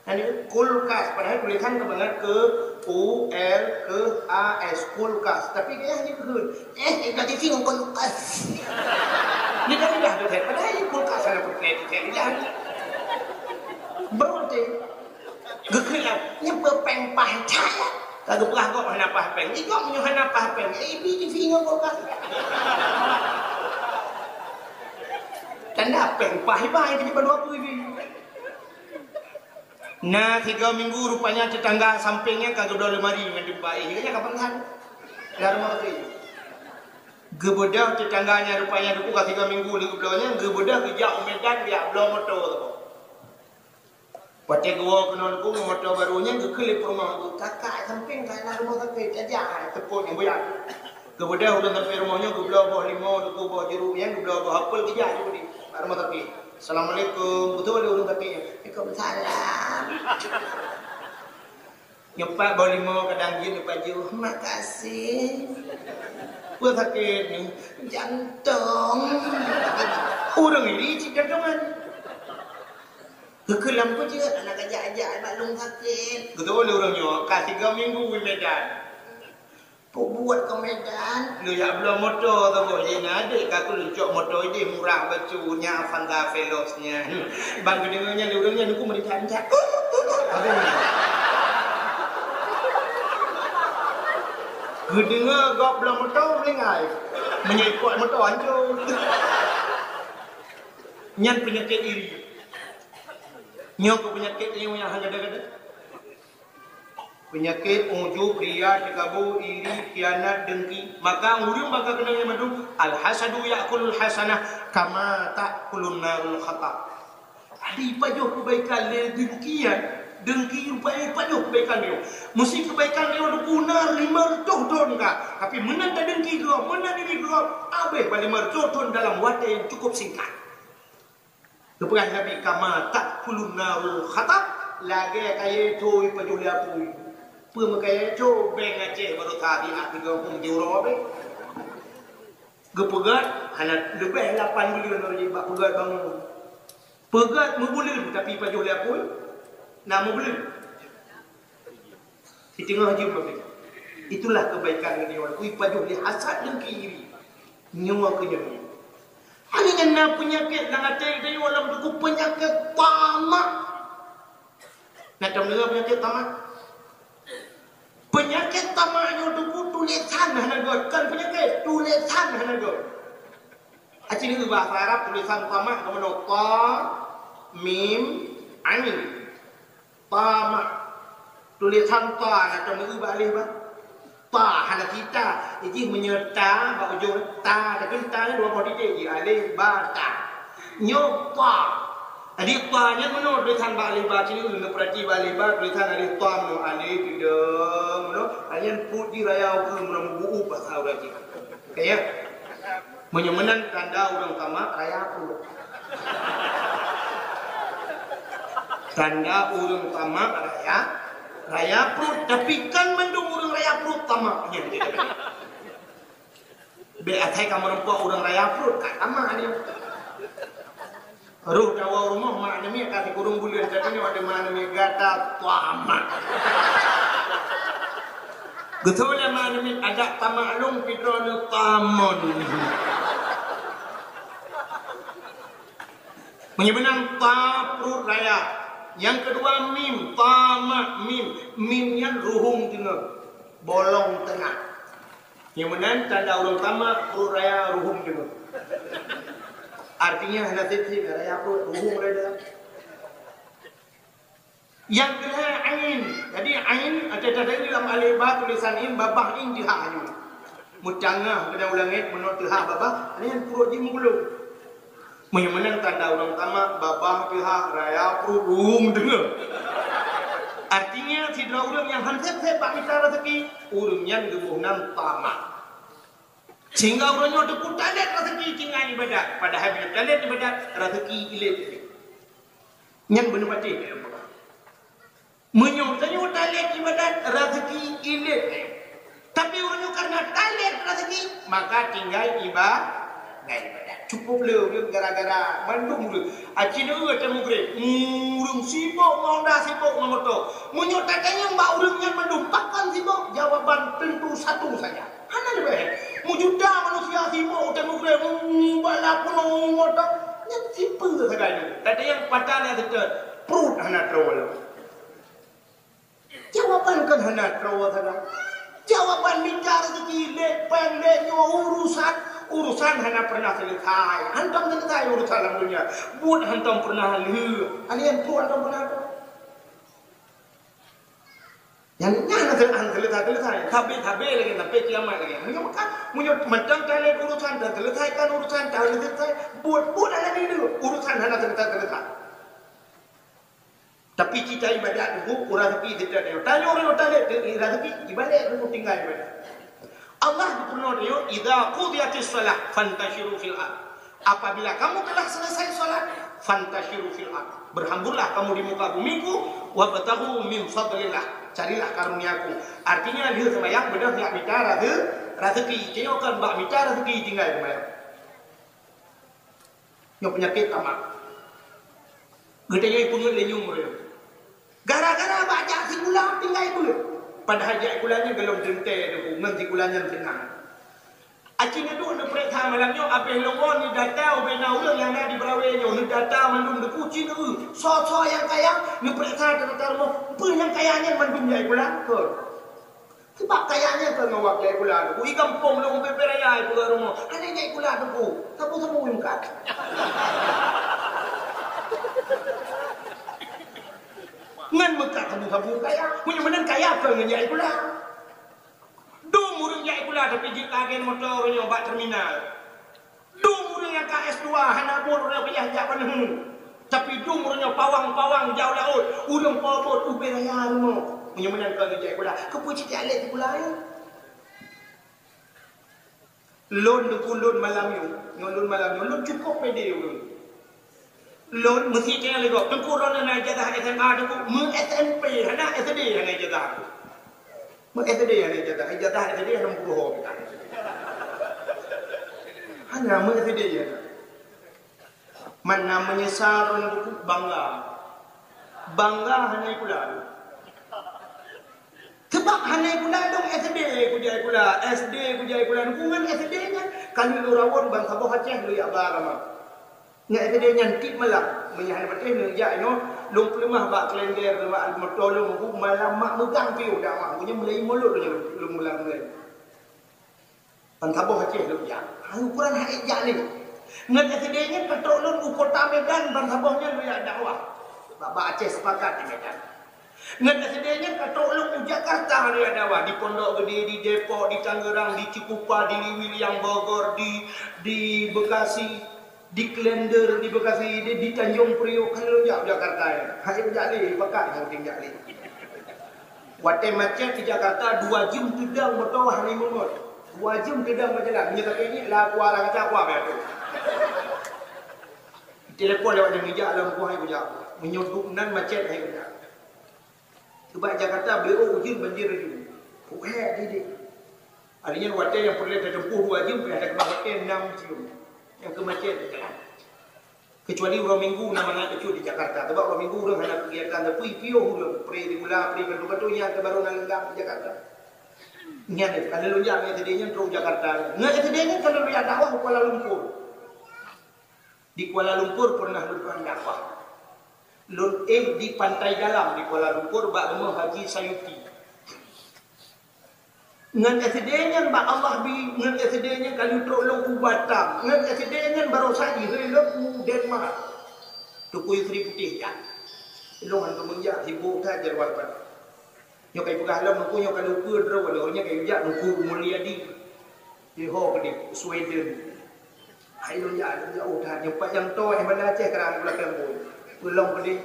Nyan kulkas, padahai tulisan ka bangat keu U L K A S, kulkas. Tapi dia hanya keu, eh, negatif ngon kulkas. Lidah-lidah tu, padahai kulkas ada putih tu, lidah. Berarti geukheun lah, nyepe péng paih caya. Ka geupeugah gob hana paih péng. Di gob meunyoe hana paih péng, eh, ibi T V ngon kulkas. Tanda péng paih bai di depan dua puluh ibi. Na sigoe minggu rupanya tetangga sampéng nyan ka geubloe lemari ngon teumpat éh. Nyan ka peugah. Lam rumoh teuh. Geubeudôh tetangga nyan rupanya teungku ka sigoe minggu lé geubloe nyan, geubeudôh geujak u Medan geujak bloe moto saboh. Watèe geuwoe keunoe teungku ngon moto barô nyan geukheun lé peurumoh, "Kakak sampéng ka na rumoh sakét, tajak hai teupot nyang buya." Geubeudôh ureueng sampéng rumoh nyoe geubloe boh limau, teungku boh jeuruk nyan, geubloe boh apel geujak ju di bak rumoh sakét. Assalamualaikum. Beutôi lé ureueng sakét nyan. Waalaikumsalam. Nyoe pat boh limau kadang jeuet nyoe pat jeuet. Makasih. Peue sakét ni? Jantong. Ureueng ini cit jantongan. Geukheun lam peue jeuet, hana kajak-jak bak lôn sakét. Beutôi lé ureueng nyoe, ka sigoe minggu u Medan. Peubuet keu Medan, lôn jak bloe moto saboh, jih na adék ka keu lôn cok moto idéh murah bacut nyan, Avanza Veloz nyan. Ban geudeungoe nyan lé ureueng nyan, teungku meuritak-ritak. Geudeungoe gob bloe moto, meulinggai. Meunyoe ipot moto, hancô. Nyan peunyakét iri. Nyoe keuh peunyakét nyang hana gada-gada. Peunyakét ujub, ria, teukabu, iri, khianat, dengki. Maka ureueng maka keunong nyang mandum, al-hasadu ya'kulul hasanah kama ta'kulun narul hatab. Ada ipajoh keubaikan lé dengki nyan, dengki rupanya ipajoh keubaikan lé. Meusti keubaikan lé teungku na lima reutôh thon ka, tapi meunan tadengki gob, meunan iri gob, habéh bak lima reutôh thon dalam watèe nyang cukup singkat. Geupeugah Nabi, "Kama ta'kulun narul hatab," lagèe kayèe cho ipajoh lé apui. Peue meukayèe cho, beng Aceh baroesa di Aceh Geumpung di uroe abéh. Geupeugöt hana leubeh lapan buleuen lom jih bak peugöt bangon. Peugöt meubuleuen tapi ipajoh lé apui, na meubuleuen. Siteungoh jeuem babeh. Itulah keubaikan geutanyoe. Ui pajoh lé hasad dan iri. Nyoe keu nyoe. Hana nyan na peunyakét lam até geutanyoe lom teungku, peunyakét tamak. Na tadeungoe peunyakét tamak? Peunyakét tamak nyoe teungku tulésan hana göt, kon peunyakét, tulésan hana göt. Aci neu bahasa Arab tulésan tamak keumeunyoe ta, mim, ain. Tamak. Tulésan ta na teumeue bak aleh ba. Ta hana sita. Jih meunyoe ta bak ujong ta, tapi ta nyan dua boh titik jih, aleh ba ta. Nyoe ta. Jadi ta nyan meunoe tulésan bak aleh ba, ci neu neupeurati bak aleh ba, tulésan aleh ta meunoe, aleh, tidong meunoe. Nyan put jih raya ukeue meunoe meubuup bak. Aura jih. Oke, ya. Meunyoe meunan tanda ureuëng tamak raya pruet. Tanda ureuëng tamak raya, raya pruet. Tapi kan mandum ureuëng raya pruet tamak. Bék asai kamoe rumpok ureuëng raya pruet, ka tamak dia. Roh tawoe rumoh mak namiet ka sikureueng buleuen, tapi nyoe ada mak namiet gata tamak. Geutôi lé mak namiet adak tamak lôn pidroe neu tamon. Meunyoe meunan ta pruet raya. Nyang keudua mim, tamak mim. Mim nyan ruhueng teungoh, bolong tengah. Nyang meunan tanda ureuëng tamak pruet raya ruhueng teungoh. Artinya hana sip-sip raya pruet ruhueng raya. Nyang keulhèe ain. Jadi ain ada tadi dalam alif ba tulisan in, babah in jihah nyoe. Meucangah keunan ulangét meunoe teuhah babah, nyan pruet jih meugulong. Meunyoe meunan tanda ureuëng tamak babah teuhah raya pruet ruhueng teungoh. Artinya sidroe ureuëng nyang han sép-sép bak mita raseuki, ureuëng nyan geuboh nan tamak. Sehingga ureuëng nyoe teupeu talét raseuki tinggai ibadat, padahai bila talét ibadat raseuki ilét. Nyan beuneupatéh. Meunyoe tanyoe talét ibadat raseuki ilét. Tapi ureuëng nyoe karena talét raseuki maka tinggai iba-, tinggai ibadat. Cukup le ureuëng gara-gara mandum ureuëng. Aci neu teuh mugreb, ureuëng sibok ngon da sibok ngon moto. Meunyoe tatanyong bak ureuëng nyan mandum pakon sibok, jawaban tentu satu saja. Hana leubeh. Meujuta manusia sibok u teumeugré, meubalap punoe moto. Nyan sipeue sagai nyoe. Tadi nyang patah na seutôt, pruet hana troe lom. Jawaban kan hana troe sagai. Jawaban mita rezeki, lé péng, lé nyoe urusan, urusan hana pernah selesai. Hantom selesai urusan lam dunia. Buet hantom pernah lheueh. Hana nyang pruet hantom pernah troe. Nyan, nyan hana selesai-selesai. Sabe-sabe lagèe sampai kiamat lagèe. Meunyoe meukat, meunyoe mantong talét urusan, taselesaikan urusan, taselesai, buet-buet hana nideu, urusan hana selesai-selesai. Tapi cita ibadat tu, ureueng sepi setiap nyoe. Tanyoe ureueng talét tu, ureueng sepi, ibadat tu tinggai ibadat. Allah geupeurintah tanyoe, "Idza qudiyatis shalah fantashiru fil ard." Apabila kamu telah selesai salat, fantashiru fil ard. Berhamburlah kamu di muka bumiku, wabtaghu min fadlillah. Carilah karuniaku. Artinya, lheueh seumayang beudôh jak mita raze-, razeuki. Tanyoe kon bak mita razeuki tinggai seumayang. Nyoe peunyakét tamak. Geutanyoe peungeuet lé nyueng ureueng. Gara-gara bak jak sikula tinggai beuet. Padahai jak sikula nyan golom teuntèe teungku, ngon sikula nyan seunang. Aci neuduek neupareksa malam nyoe, abéh lôn woe neudata ubé na ureueng nyang na di Berawée nyoe, neudata mandum teungku, ci neu-eu. Soe-soe nyang kaya, neupareksa data rumoh, peue nyang kaya nyan mandum jak sikula. Kon. Sabab kaya nyan kon ngon wak jak sikula teungku. I gampông lôn ubé-ubé raya i peugah rumoh. Hana jak sikula teungku. Sabu-sabu nyang ka. Ngon meukat sabu-sabu kaya. Meunyoe meunan kaya kon ngon jak sikula. Dum ureueng jak sikula tapi jeuet lagèe moto nyoe bak terminal. Dum ureueng nyang ka S dua hana buet ureueng payah jak ban hue. Tapi dum ureueng nyoe pawang-pawang jak u laôt, ureueng po buet ubé raya rumoh. Meunyoe meunan kon jak sikula, keupeue cit jak lé sikula nyoe? Lôn teungku lôn malam nyoe, nyoe lôn malam nyoe, lôn cukôp pede ureueng. Lôn meusti teuingat lé gob, teungku droeneuh na ijazah S M A teungku, meu S M P hana, S D hana ijazah teungku. Meu S D hana ijazah, ijazah S D hana meupuruh kita. Hana meu S D hana. Mana meunyeusal droeneuh teungku bangga. Bangga hana ikula. Sebab hana ikula dong S D kujak ikula, S D kujak ikula, ngon S D nyan ka lheueh lôn rawon ban saboh Aceh lôn jak ba agama. Ngon S D nyan tiep malam, meunyo hana patéh neujak nyoe, lôn peuleumah bak kalender, bak moto lôn, bu malam mak meugang piôh dakwah, bu nyan mulai mulod lôn, lôn mulang mulai. Ban saboh Aceh lôn jak. Hai ukuran hai jak lé. Ngon S D nyan ka trok lôn u kota Medan, ban saboh nyan lôn jak dakwah. Bak, bak Aceh Sepakat di Medan. Ngon S D nyan ka trok lôn u Jakarta lôn jak dakwah. Di Pondok Gede, di Depok, di Tangerang, di Cikupa, di Liwiliang Bogor, di, di Bekasi, di Klender, di Bekasi, di, di Tanjung Priok, kan lôn jak u Jakarta nyan. Hai jak lé, pakat nyan jak lé. Watèe macet di Jakarta, dua jeuem teudong moto hana meungon. Dua jeuem teudong meujalan, meunyoe ka keuneuk lah kuah, lah kata kuah, biar tu. Telepon lewat nyang ijak lam kuah, hai kujak. Meunyoe duek nan macet, hai kujak. Sebab Jakarta beu ujeuen banjir laju. Puhek didik. Artinya watèe nyang peureulèe tatempuh dua jeuem, payah takeubah watèe enam jeuem. Nyang keu macet jalan. Kecuali uroe Minggu na mangat teucut di Jakarta. Sebab uroe Minggu ureueng hana keugiatan, tapi piôh ureueng, pri di gula, pri kantô-kantô, nyan teuh barô na leungkap di Jakarta. Nyan deh, ka lôn jak ngon S D nyan trok Jakarta. Ngon S D nyan ka lôn jak dakwah u Kuala Lumpur. Di Kuala Lumpur pernah lôn dakwah. Lôn éh di Pantai Dalam di Kuala Lumpur bak rumoh Haji Sayuti. Ngon S D nyan bak Allah bi, ngon S D nyan ka lheueh trok lôn u Batam. Ngon S D nyan barosa jihôi lôn u Denmark. Teungku Yusri Putéh jak. Lôn hana meunjak, sibok that jadwal pat. Nyoe ka ipeugah lom Teungku, nyoe ka lheueh ukeue droe, lôn nyoe ka ijak Teungku Mulyadi. Di ho keudeh, Sweden. Hai lôn jak, lôn jak, oh, that, nyoe pat nyang toe, eh, Banda Aceh, keurang di Banda Aceh. Peulom pedih.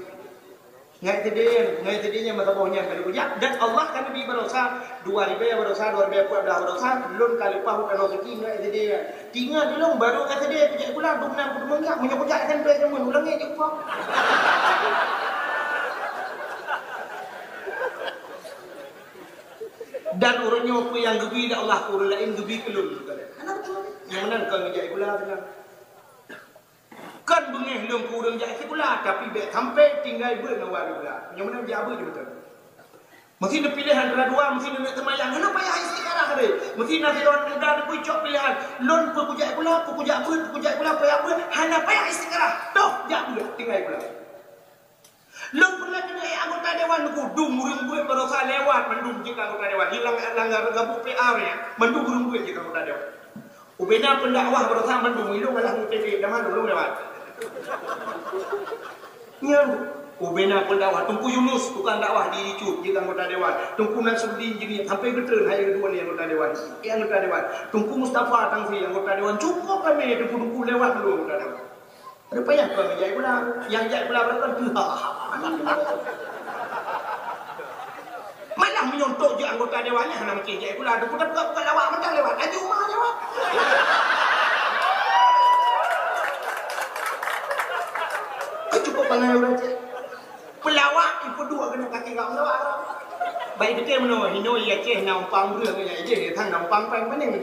Ngai sidin, ngai sidin nyang meusaboh nyan ka lheueh kujak. Dan Allah ka neubri barosa, dua ribèe barosa, dua ribèe empat belas barosa, lôn ka leupah u tanoh suci ngai sidin. Tingat lôn baru ngai sidin kujak sikula, dum nan kuteumeunak, meunyoe kujak kan bèe jameun, ulang ngai jumpa. Dan ureueng nyoe peue nyang geubri lé Allah keu ureueng laén geubri keu lôn. Hana beutôi. Nyang meunan kon geujak sikula meunan. Kon beungéh lôn keu ureueng jak sikula, tapi bèk sampai tinggai beuet ngon wali sikula. Nyang meunan jak beuet di beutôi. Meusi neupiléh antara dua, meusi neuneuk seumayang, hana payah istikharah deh. Meusi na sidroe muda neupeucok piléhan, lôn peue kujak sikula, peue kujak beuet, peue kujak sikula, peue kujak beuet, hana payah istikharah. Toh, jak beuet, tinggai sikula. Lôn pernah keuneuk anggota dewan Teungku, dum ureueng beuet barosa lewat mandum jeuet anggota dewan. Hilang langgar gabu P R ya, mandum ureueng beuet jeuet anggota dewan. Ubena pendakwah barosa mandum ilong alah mutebe, dah mandum lewat. Nyan, ubena pendakwah Teungku Yunus, tukang dakwah di Icut, jeuet anggota dewan. Teungku Nasruddin jeuet sampai geutreun hai dua lé anggota dewan. Eh, anggota dewan. Teungku Mustafa Tangsi anggota dewan. Cukup ramé Teungku-teungku lewat mandum anggota dewan. Rupanya kau jak sikula. Nyang jak sikula baroe kan tuha. Malah meunyoe jeuet anggota dewan nyan hana mungken jak sikula. Teungku dah buka-buka lawak mantong lewat. Laju uma lewat. Kau cukup bangai ureueng cit. Peulawak ipeuduek keuneuk kaki gak meulawak. Baik beutôi meunoe, hinoe i Aceh na umpang ureueng nyan, i Aceh na umpang péng panéh.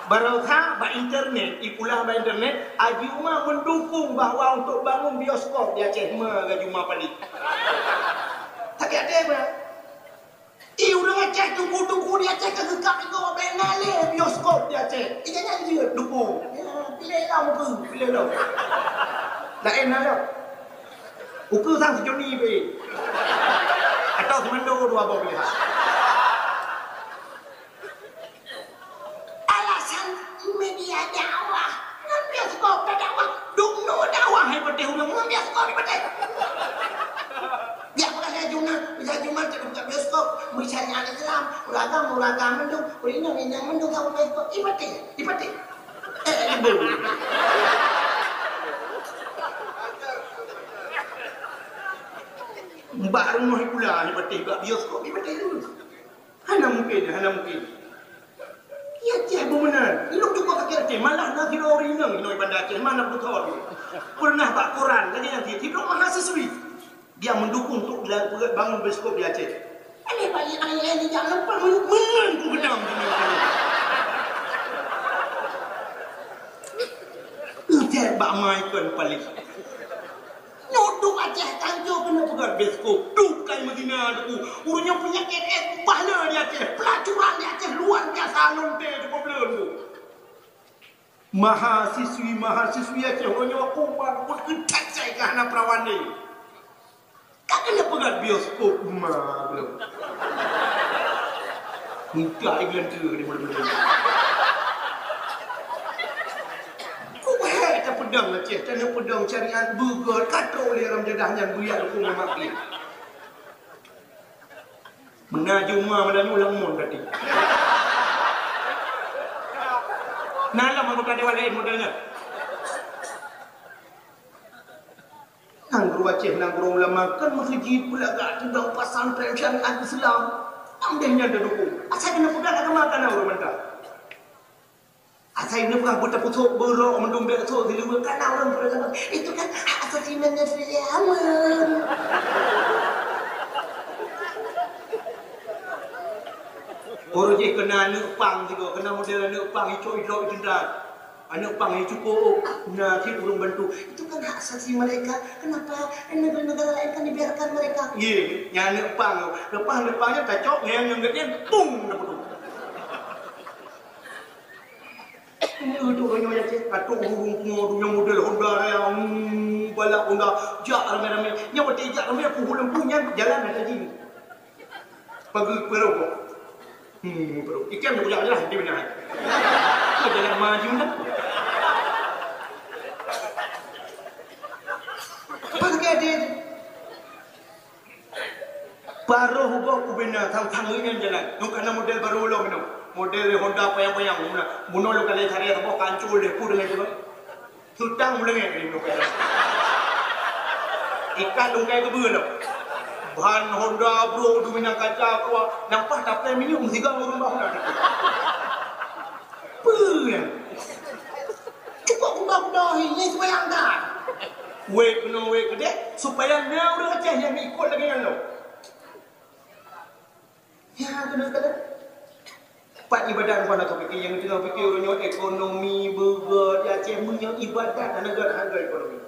Barosa bak internet, ipula bak internet, Haji Uma mendukung bahwa untuk bangun bioskop di Aceh, ma Haji Uma paléh. Sakét até, Bang. I ureueng Aceh, teungku-teungku di Aceh ka geukab igoe bèk na lé bioskop di Aceh. Ija nyan jeuet dukung. Ya, piléh lom ukeue, piléh lom. Laén na lom. Ukeue sang seujoni pih. Atau seumando dua boh piléhan. Alasan media dakwah. Ngon bioskop ka dakwah. Dum nu dakwah hai patéh ureueng ngon bioskop di patéh. Jak peugah lé Juma, peugah Juma cit buka bioskop, meusyariat Islam, uragam, uragam mandum, ureueng inong, inong mandum ka bioskop. I patéh, i patéh. Eh, ibu. Bak rumoh sikula, i patéh, bak bioskop, i patéh tu. Hana mungken, hana mungken. Ya, ceh beumeunan. Ilong cuba kaki Aceh. Malah na sidroe ureueng inong inoe Banda Aceh. Mana beutôi. Pernah bak koran, lagèe nyan cit. Sidroe mahasiswi. Dia mendukung untuk dilakukan bangun bioskop di Aceh. Aneh bayi ayah ni jangan pernah menang ku benang. Ucap bak mai kon paling. Nyoe duek Aceh tanjoe keuneuk peugah bioskop, duek kai meuzina Teungku. Ureueng nyoe peunyakét éh kubah le di Aceh, pelacuran di Aceh luar biasa lom teuh cukup le Teungku. Mahasiswi-mahasiswi Aceh ureueng nyoe kuman pun geucek-cek ka hana perawan lé. Ka keuneuk peugah bioskop ma belom. Mudah iklan tu di bulan-bulan. Kuhai ka peudong Aceh, ka na peudong syariat beugöt, ka trok lé ram jadah nyan buyak lukung lemak pih. Meunan juma meunan ulang mon tadi. Na lam anggota dewan lain model nyan. Nanggroe Aceh, nanggroe ulama, kan meuseujid peulagak teudong pesantren syariat Islam. Amdeh nyan teudukung. Asai keuneuk peugah agama kana ureueng mantah. Hai, neupeugah beutapusok beurok mandum bek sok siluweue, kana ureuëng peureusahaan. Itu kan hak asasi manusia. Aman. Baru jih kena aneuk pang juga, kena model aneuk pang icok-icok tenda. Aneuk pang yang cukup, na cit ureuëng bantu. Itu kan hak asasi mereka. Kenapa negara-negara lain kan dibiarkan mereka? Ye, nyan aneuk pang tu. Lepas aneuk pang nyan tacok, nyan, nyan, nyan, pung, dah putus. Ini tu orang yang cek, atau ureuëng pungo tu yang model Honda raya, hmm, balap Honda, jak ramai-ramai. Nyan watèe jak ramai, aku hulam punyan, jalan ada jin. Pagi perokok. Hmm, perokok. Ikan aku jalan-jalan di mana? Aku jalan maju dah. Apa lagi ada? Baru hubung ubena sang-sang nyan jalan. Nyoe kana model baru lom nyoe. Model Honda payang-payang. Muna, muna lo kali cari apa kancul deh, pun dengan tu. Sutang meulengek di muka. Ikat lungkai keubeue lom. Ban Honda bro, duminang kaca kuah, nampak taplai minyeuk meusigang ureuëng bah Honda. Peue nyan? Cukup kuda-kuda hi, nyan sumbayang dah. Wet keunoe wet keudeh, supaya na ureuëng Aceh nyang ikot lagée nyan lom. Ya, kena-kena. Pat ibadat rupa na pike nyang teungoh pike ureuëng nyoe ekonomi beugét di Aceh meunyoe ibadat hana gét harga ekonomi.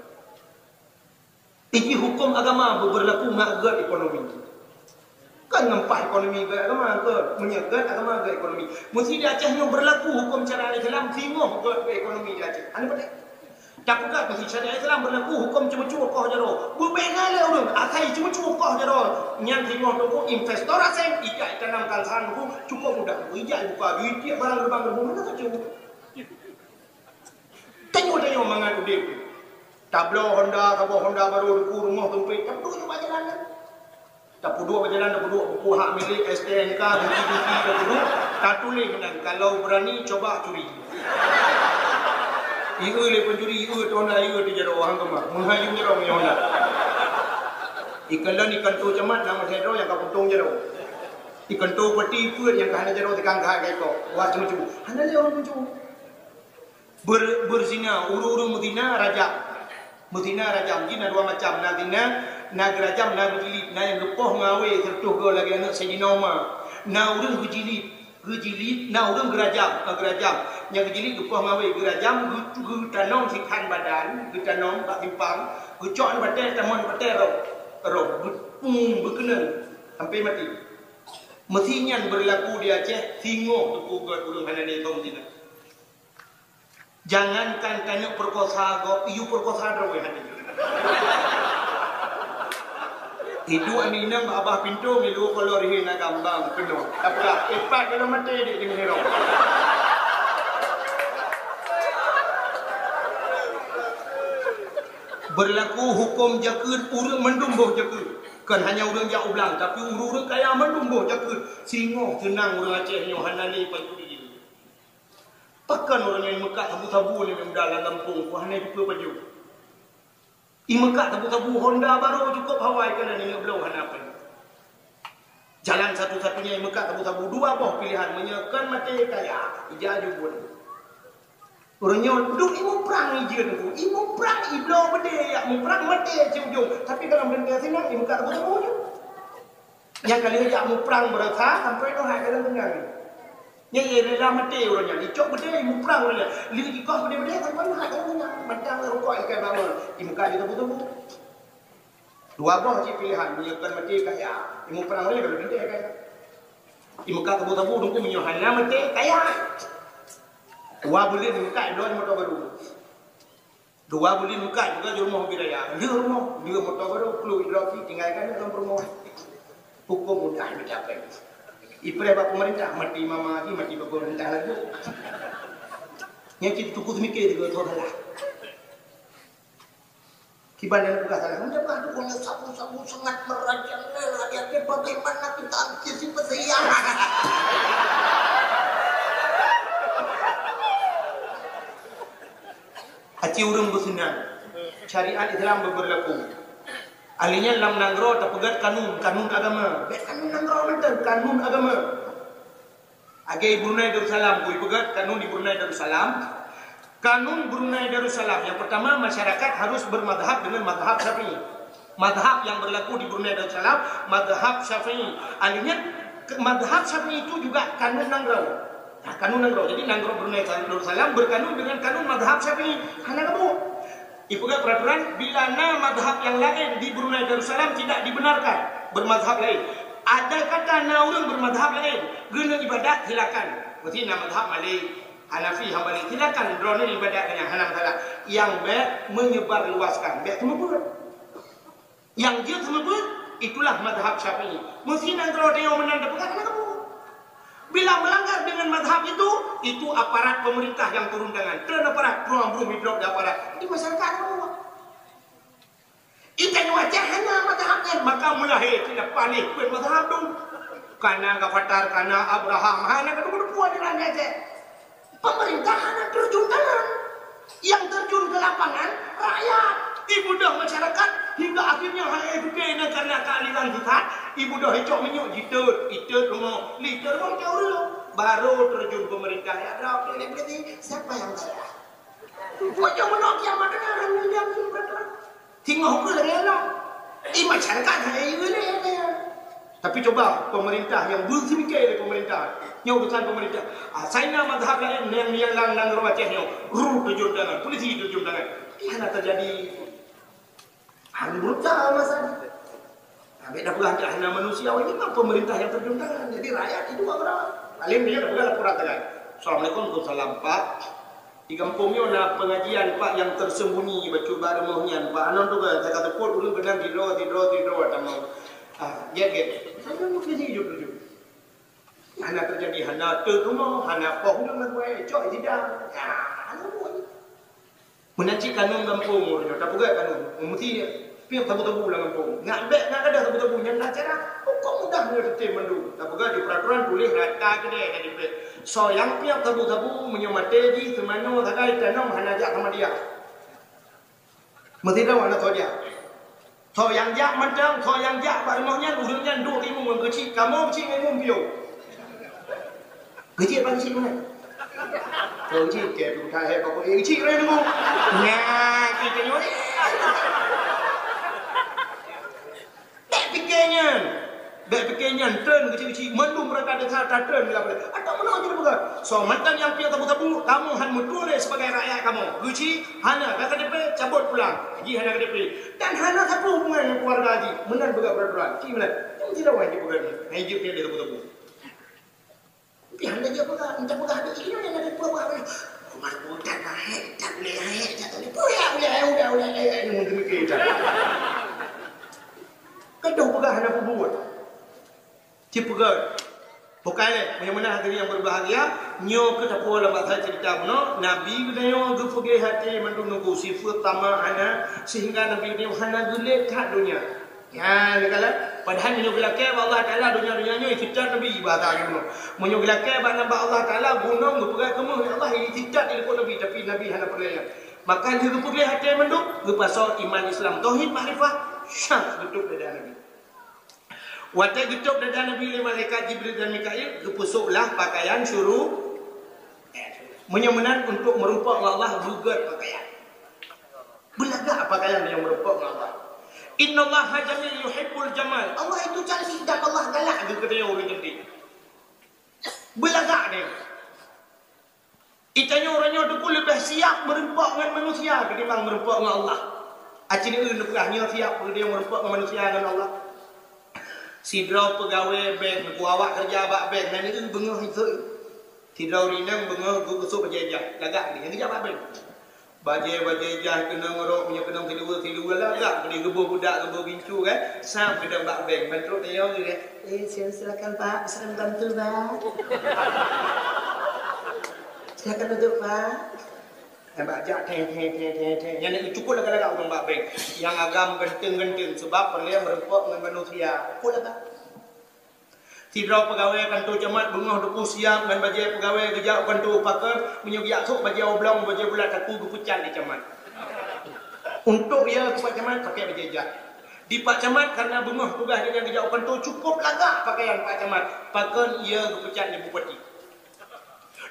Iji huköm agama beu-, beurlaku ngat gét ekonomi. Kan ngon paih ekonomi gét agama ke, meunyoe gét agama gét ekonomi. Mesti di Aceh nyoe beurlaku huköm syariat Islam singoh gét ekonomi di Aceh. Hana patéh. Tapeugah keu syariat Islam beurlaku huköm ceumeucue koh jaroe. Beubeda lé ureuëng, asai ceumeucue koh jaroe. Nyan singoh teungku investor asing, ijak itanam kalsan teungku, cukup mudah. Ijak ibuka duit, tiek barang geubang geubong, mana kacau. Tanyoe-tanyoe mangat udeb. Tabloe Honda, saboh Honda baru teungku, rumoh sempit, tapi duit bak jalan kan. Tapeuduek bak jalan, tapeuduek buku hak milék, S T N K, buku-buku tapeuduek, tatuléh nan, "Kalau berani, coba curi." Ieu lé pencuri, ieu tu Honda, ieu tu jaroe, hang keumah. Meuhai yum jaroe ngon Honda. Ikalon ikanto camat, nama saya droe nyang ka puntong jaroe. Ikanto peti peuet nyang ka hana jaroe, tikang ka hai ka ikok. Wah, cucu. Hana lé ureuëng cucu. Ber-, berzina, ureuëng-ureuëng meuzina rajam. Meuzina rajam jih na dua macam, na zina, na geurajam, na geujilid. Na nyang geupoh ngon awé sireutôh goe lagée aneuëk Saidina Umar. Na ureuëng geujilid, geujilid, na ureuëng geurajam, na geurajam. Nyang geujilid geupoh ngon awé, geurajam, geu-, geutanom sikhan badan, geutanom bak simpang, geucok di batée, tamong di batée roh, roh, geu-, hmm, geukeunong sampai maté. Meusi nyan beurlaku di Aceh, singoh teupeu gét ureuëng hana lé thôn zina. Jangankan taneuk peukosa gob, yue peukosa droe hana. Iduek ngon inong bak babah pintô, ngilu kolor rihe na gambang peunoh. Tapi ipat dalam maté dek deungon hirau. Beurlaku huköm jakeuet ureuëng mandum boh jakeuet. Kon hanya ureuëng jak u blang, tapi ureuëng-ureuëng kaya mandum boh jakeuet. Singoh seunang ureuëng Aceh nyoe hana lé pancuri. Pakon ureuëng nyang imeukat sabu-sabu lé muda lam gampông, ku hana jipeue pajoh. Imeukat sabu-sabu Honda baru cukup hawa, ikalon ingat bloe hana peue. Jalan satu-satunya imeukat sabu-sabu, dua boh pilehan, meunyoe kon maté kaya, ija jubun. Ureuëng nyoe duek imuprang ijeuen ku, imuprang ibloe beudé, yak muprang maté ci ujong. Tapi dalam teuntée sinan imeukat sabu-sabu nyoe. Nyang ka lheueh jak muprang beurasa sampoe nyoe hai kadang teungang. Nyan ie rila maté ureuëng nyan, icok beudé muprang ureuëng nyan. Lheueh jikoh beudé-beudé sampoe nyoe hai kadang teungang. Mantang rukok ikai bangon, imuka jiteubu-teubu. Dua boh cit pilehan, meunyoe kon maté kaya, imuprang ureuëng nyan ka lheueh teuntée kaya. Imuka tebu-tebu teungku meunyoe hana maté kaya. Dua buleuen imuka idong moto baru. Dua buleuen mukat juga di rumoh ubit raya. Lheueh rumoh, lheueh moto baru, klu hidropi, tinggai keunoe lam rumoh. Huköm mudah dicapai. Ipreh bak pemerintah, mati mama lagi, mati bak pemerintah lagi. Nyang cit tuku semiké juga tu salah. Kiban dan peugah salah. Udah bah tu, sabu-sabu sangat merajalela. Dia, dia bagaimana kita antisipasi yang Aci ureuëng beusinan, syariat Islam beurlaku. Ahli nyan lam nanggroe tapeugét kanun, kanun agama. Bék kanun nanggroe mantong, kanun agama. Lagèe Brunei Darussalam, ku ipeugah kanun di Brunei Darussalam. Kanun Brunei Darussalam, yang pertama, masyarakat harus bermadhab dengan madhab Syafi'i. Madhab yang berlaku di Brunei Darussalam, madhab Syafi'i. Artinya, ke-, madhab Syafi'i itu juga kanun nanggroe. Nah, kanun nanggroe. Jadi, nanggroe Brunei Darussalam berkanun dengan kanun madhab Syafi'i. Hana gabung. Ipeugah peraturan, bila na madhab yang lain di Brunei Darussalam tidak dibenarkan bermadhab lain. Andai kata na ureueng bermadhab lain, geuneuk ibadat, silakan. Meusti na madhab Malik, Hanafi, Hambali, silakan droeneuh ibadat nyan, hana masalah. Nyang bèk menyebar luaskan, bèk seumeubeuet. Nyang jeuet seumeubeuet, itulah madhab Syafi'i. Meusti nanggroe tanyoe meunan tapeugah, hana gabung. Bila melanggar dengan madhab itu, itu aparat pemerintah yang turun tangan. Treun aparat, prueng, brum, idrop di aparat. Di masyarakat apa buat? Itanyoe Aceh hana madhab nyan, maka meulahé cit na paléh peuet madhab tu. Kana Gafatar, kana Abraham, hana ka teupeu-teupeu di Aceh. Pemerintah hana terjun tangan. Yang terjun ke lapangan, rakyat. Ibeudôh masyarakat, hingga akhirnya hai pike na karena keadilan sesat, ibeudôh icok minyeuk jiteut, iteut rumoh, liteut rumoh, iteut rumoh. Baru terjun pemerintah, ya, drop, siapa yang salah? Pokok meunoe kiamat keunan, hana lé lom. Singoh kheueh lagèe nyan. Di masyarakat hai lé lom. Tapi cuba pemerintah nyang beuseumiké lé pemerintah, nyoe urusan pemerintah. Ah, China madhab laén nyang, nyang lam, lam nanggroe Aceh nyoe, ru terjun tangan, polisi terjun tangan. Tapi hana terjadi. Hana berusaha masa ni. Habis dah peugah hana manusia, ini memang pemerintah yang terjun tangan. Jadi rakyat itu apa? Paling dia dah peugah laporan tangan. Assalamualaikum, waalaikumsalam, Pak. Di gampông nyoe na pengajian, Pak, nyang tersembunyi bacut bak rumoh nyan, Pak. Anon tu kan, saya kata, "Put, ureueng keunan sidroe, sidroe, sidroe, tamong." Ah, gét, gét. Saya mungkin hidup dulu. Hana terjadi, hana teut rumoh, hana poh ureueng lagu, eh, cok sida. Ya, hana pun. Meunan cit kanun gampông ureueng nyoe, tapeugah kanun. Meusti piep sabu-sabu lam gampông. Nak bèk, nak kada sabu-sabu, nyan na cara. Huköm mudah nyoe teuntèe mandum. Tapeugah di peraturan tuléh rata keudè dan dipèk. Soe nyang piep sabu-sabu, meunyoe maté jih, seumanoe sagai tanom hana jak sama dia. Meusidroe hana soe jak. Soe nyang jak mantong, soe nyang jak bak rumoh nyan, ureueng nyan duek timu ngon keuchik, kamoe keuchik ngon imum piôh. Keuchik apa keuchik mana? Keuchik, keu buta hai, bak keuchik, keuchik ureueng nunggu. Nyan, kita nyoe. Bèk pike nyan. Bèk pike nyan, treun keuchik-keuchik, mandum rata desa tatreun lam. Atau meunoe jeuet peugah, soe mantong nyang piep sabu-sabu, kamoe han meutuléh sibagai rakyat kamoe. Keuchik, hana, ka K T P, cabot pulang. Jih hana K T P. Dan hana sapeue hubungan ngon keluarga jih. Meunan peugah peraturan. Cit meunan. Nyang tidak wajib peugah ni. Hai jeuet piep sabu-sabu. Tapi hana jeuet peugah, entah peugah di sini ada peugah. Umar budak naik, tak boleh naik, tak boleh. Boleh, boleh, boleh, boleh, boleh. Ini mungkin mikir dah. Kadang peugah hana peubuet. Cit peugah. Bukai lé, meunyoe meunan hadirin yang berbahagia, nyoe keu tapeue lam bahasa cerita bunoe, Nabi geutanyoe geupeugléh até mandum nunggu sifeuet tamak hana, sehingga Nabi geutanyoe hana geulet that donya. Nyan, lé kala. Padahai meunyoe geulakèe bak Allah Taala donya-donya nyoe, istighfar Nabi ibadah nyoe. Meunyoe geulakèe bak, bak Allah Taala, gunong geupeugah keumeuh lé Allah, istighfar di likot Nabi, tapi Nabi hana peureulèe nyan. Maka lheueh geupeugléh até mandum, geupasoe iman Islam, tauhid, makrifah, syah geutôb dada Nabi. Watèe geutôb dada Nabi lé malaikat Jibril dan Mikail, geupeusôk lah pakaian syuru-, meunyoe meunan untuk meurumpok ngon Allah, beugèt pakaian. Beulagak pakaian nyang meurumpok ngon Allah. Innallaha jamil yuhibbul jamal. Allah itu cantik dan Allah galak geukeudéh ureueng cantik. Beulagak deh. Itanyoe uroe nyoe teupeu leubeh siap meurumpok ngon manusia ketimbang meurumpok ngon Allah. Aci neupeugah nyoe siap peue meurumpok ngon manusia ngon Allah. Sidroe peugawée bank, geuawak keureuja bak bank, na neu beungoh iseuk. Sidroe ureueng inong beungoh geupeusôk bajée jah, lagak geuh nyang geujak bak bank. Bajée-bajée jah keunong rok, meunyoe keunong siluweue-siluweue lagak, geuboh budak, geuboh gincu kan, sam keudong bak bank, ban trok tanyong geuh kan, "Eh, sil-, silakan Pak, bisa kami bantu Pak? Silakan duduk Pak." Nyang bak jak, teng, teng, teng, teng, teng. Nyan cukôp lagak-lagak ureueng bak bank. Nyang agam ganteng-ganteng, sebab peureulèe meurumpok ngon manusia. Cukôp lagak. Sidroe peugawée kantô camat beungoh teupeu siap ngon bajée peugawée geujak u kantô pakon, meunyoe geujak sôk bajée oblong, bajée bulat saku geupeucat lé camat. Untuk ie keu pak camat pakai bajée jah. Di pak camat karena beungoh tugaih geuhnyan geujak u kantô cukôp lagak pakaian pak camat, pakon ie geupeucat lé bupati.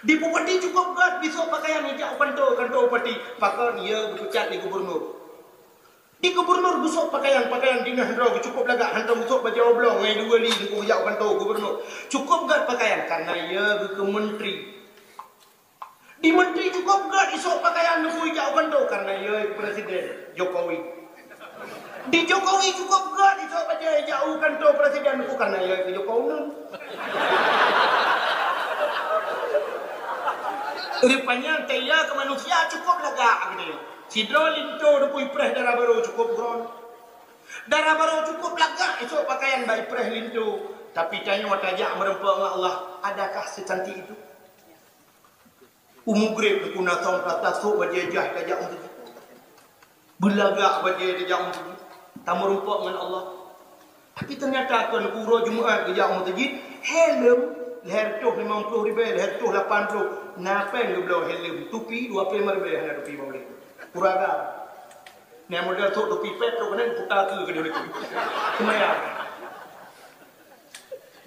Di bupati cukup gét bisôk pakaian ijak u kantô, kantô bupati. Pakon? Iya geupeucat lé gubernur. Di gubernur gusôk pakaian, pakaian dinas droe geucukup lagak, hantom gusôk bajèe oblong ngon dua li, teungku geujak u kantô gubernur. Cukup gét pakaian karena iya geukheun menteri. Di menteri cukup gét isôk pakaian, teungku ijak u kantô karena iya presiden Jokowi. Di Jokowi cukup gét isôk bajèe ijak u kantô presiden, teungku karena iya Jokowi nun. Rupanya teuka keu manusia cukup lagak geutanyoe. Sidroe linto teungku ipreh dara barô cukup gét. Dara barô cukup lagak isôk pakaian bak ipreh linto. Tapi tanyoe tajak meureumpok ngon Allah, adakah secantik itu? U Maghrib teungku na thôn rata sôk bajèe jah tajak u meuseujid. Beulagak bajèe tajak u meuseujid. Tameureumpok ngon Allah. Tapi ternyata kon uroe Jumat geujak u meuseujid, helm lhèe reutôh limong ploh ribèe, lhèe reutôh lapan ploh. Na péng geubloe helm, tupi dua ploh lima ribèe hana tupi bak ulèe. Kurang agam. Nah, model sôk tupi pet trok keunan puta keu keudéh leuku. Seumayang.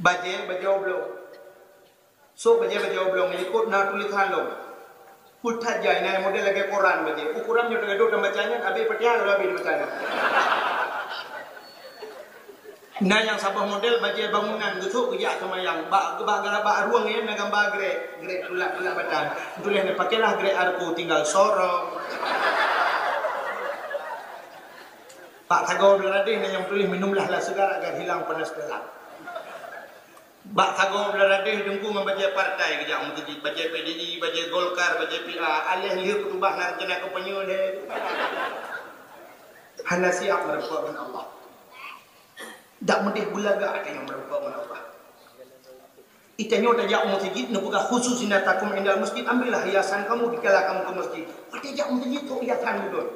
Bajèe, bajèe oblong. Sôk bajèe, bajèe oblong, likot na tulisan lom. Peue that jai, na model lagèe koran bajèe. Ukuran nyoe teugadôh dan baca nyan, abéh Fatihah lom abéh dibaca nyan. Na nyang saboh model bajèe bangunan, geusôk geujak seumayang. Bak, bak, bak rueng nyan na gamba grek, grek tulak, tulak batang. Tuléh nyan, "Pakailah grek Arko, tinggal sorong." Bak sagoe blah radéh na nyang tuléh, "Minumlah lah segar agar hilang panas dalam." Bak sagoe blah radéh teungku ngon bajèe partai geujak meuseujid, bajèe P D I, bajèe Golkar, bajèe P A, aléh lheueh khutubah na rencana kampanye lé. Hana siap meureumpok ngon Allah. Dak meudéh beulagak tanyoe meureumpok ngon Allah. Itanyoe tajak u meuseujid neupeugah khusus zinatakum indal masjid, ambillah hiasan kamu dikala kamu ke masjid. Watèe jak meuseujid, sôk hiasan beudôh.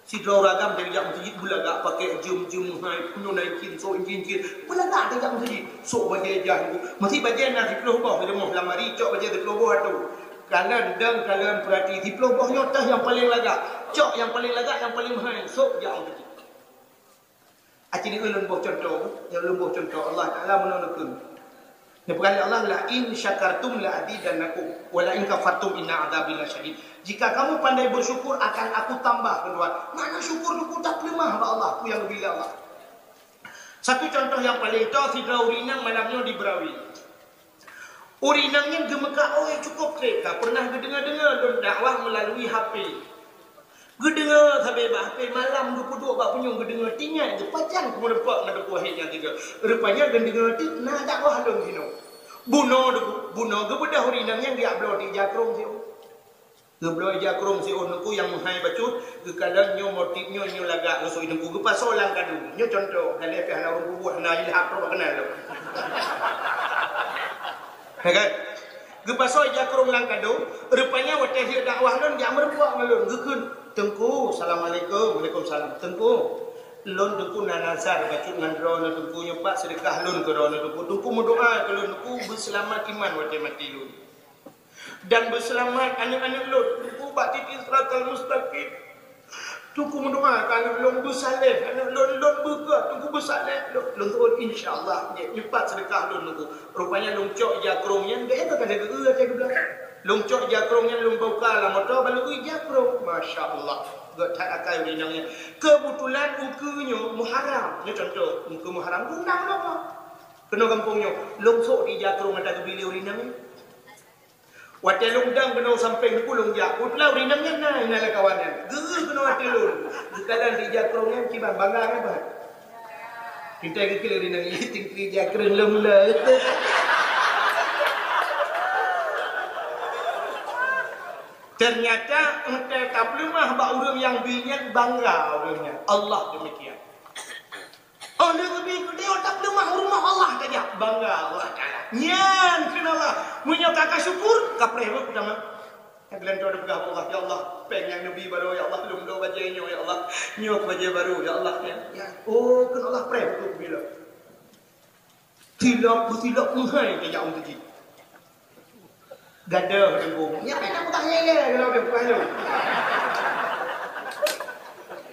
Sidroe ureueng agam tajak meuseujid beulagak, pakè jeuem-jeuem meuhai, punoh na incin, sôk incin-incin. Beulagak tajak meuseujid. Sôk bajèe jah, meusti bajèe na siploh boh, leumah lamari, cok bajèe siploh boh atu. Kalon dong, kalon peurati, siploh boh nyoe teuh nyang paleng lagak. Cok nyang paleng lagak, nyang paleng meuhai, sôk jak meuseujid. Aci ni ulôn boh cuntoh, nyang ulôn boh cuntoh Allah Taala meunoe neukheun. Neupeugah lé Allah, "La in syakartum la azidannakum, wa la in kafartum inna adzabi lasyadid." Jika kamu pandai bersyukur, akan Aku tambah keudua. Makna syukur teungku tapeuleumah bak Allah, peue nyang geubri lé Allah. Satu contoh nyang paleng toe, sidroe ureueng inong malam nyoe di Berawi. Ureueng inong nyan geumeukat oi cukup trép, ka pernah geudeungoe-deungoe lôn dakwah meulalu H P. Geudeungoe sabe bak H P, malam geupeuduek bak punyueng geudeungoe, tinggai geupajan keumeureumpok ngon Teungku Wahid nyang tiga. Rupanya geudeungoe teuk na dakwah lôn jinoe. Bunoe Teungku, bunoe geubeudôh ureueng inong nyan geujak bloe di ija krông siôn. Geubloe ija krông siôn Teungku nyang meuhai bacut, geukalon nyoe motif nyoe, nyoe lagak ngon sui Teungku, geupasoe lam kadu. Nyoe contoh, dan lé pih hana ureueng peubuet, hana ilham, trok keunal lom. Ya kan? Geupasoe ija krông lam kadu, rupanya watèe jeuet dakwah lôn, jak meureumpok ngon lôn, geukheun, "Teungku, assalamualaikum." "Waalaikumsalam." "Teungku, lôn Teungku na nazar bacut ngon droeneuh Teungku, nyoe pat seudeukah lôn keu droeneuh Teungku. Teungku meudoa keu lôn Teungku, beuseulamat iman watèe maté lôn." Dan beuseulamat aneuk-aneuk lôn, Teungku bak titi siratal mustaqim. Teungku meudoa keu aneuk lôn beusaleh, aneuk lôn, lôn beugah, Teungku beusaleh, lôn, lôn tuwon insya Allah, nyoe pat seudeukah lôn Teungku. Rupanya lôn cok ija krông nyan, geuh ka lheueh geu-eu até geublang. Lôn cok ija krông nyan lôn buka lam moto, ban lôn eu ija krông. Masya Allah, gét that akai ureueng inong nyan. Keubeutulan ukeue nyoe Muharram, nyoe contoh, ukeue Muharram, undang lôn. Keunoe gampông nyoe, lôn sôk di ija krông nyang geubri lé ureueng inong nyan. Watèe lôn dang keunoe sampéng Teungku lôn jak, keubeutulan ureueng inong nyan na, na lam kawan nyan. Geu-eu keunoe até lôn. Geukalon di ija krông nyan kiban bangga nyan bah. Pintai geukheun ureueng inong nyan, "Ih, Teungku ija krông lôn le." Ternyata, entah tapeuleumah bak ureueng nyang bri nyan bangga ureueng nyan. Allah demikian. Oh, lheueh geubi geutanyoe tapeuleumah u rumoh Allah tajak, bangga Allah Taala. Nyan kheun Allah, meunyoe ka, ka syukur, ka preh beuh peutama. Nyang geulantoe teupeugah bak Allah, "Ya Allah, péng nyang neubi barô, ya Allah, lôn bloe bajèe nyoe, ya Allah. Nyoe bajèe barô, ya Allah." Ya, ya. Oh, kheun Allah preh beuh bila. Silop beusilop meuhai tajak u meuseujid. Gadoh Teungku. Nyan pih na peugah ilèe, kalau dia peugah ilèe.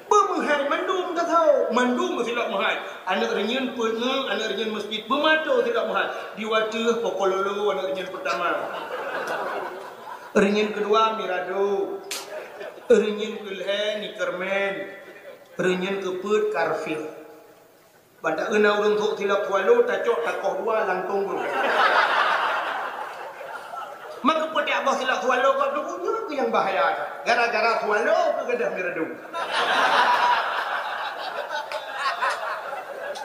Beumeuhai mandum tathao, mandum silop meuhai. Aneuk reunyeun peuet ngon aneuk reunyeun meuseujid beumato silop meuhai. Di watèe pokololo aneuk reunyeun peutama. Reunyeun keudua Mirado. Reunyeun keulhèe Nickerman. Reunyeun keupeuet Carfil. Ban taeu na ureueng sôk silop Swallow, tacok takoh dua langsông geuh. Maka peue tiep boh silop Swallow gob teupeue nyoe keuh nyang bahaya. Gara-gara Swallow keuh gadôh Mirado.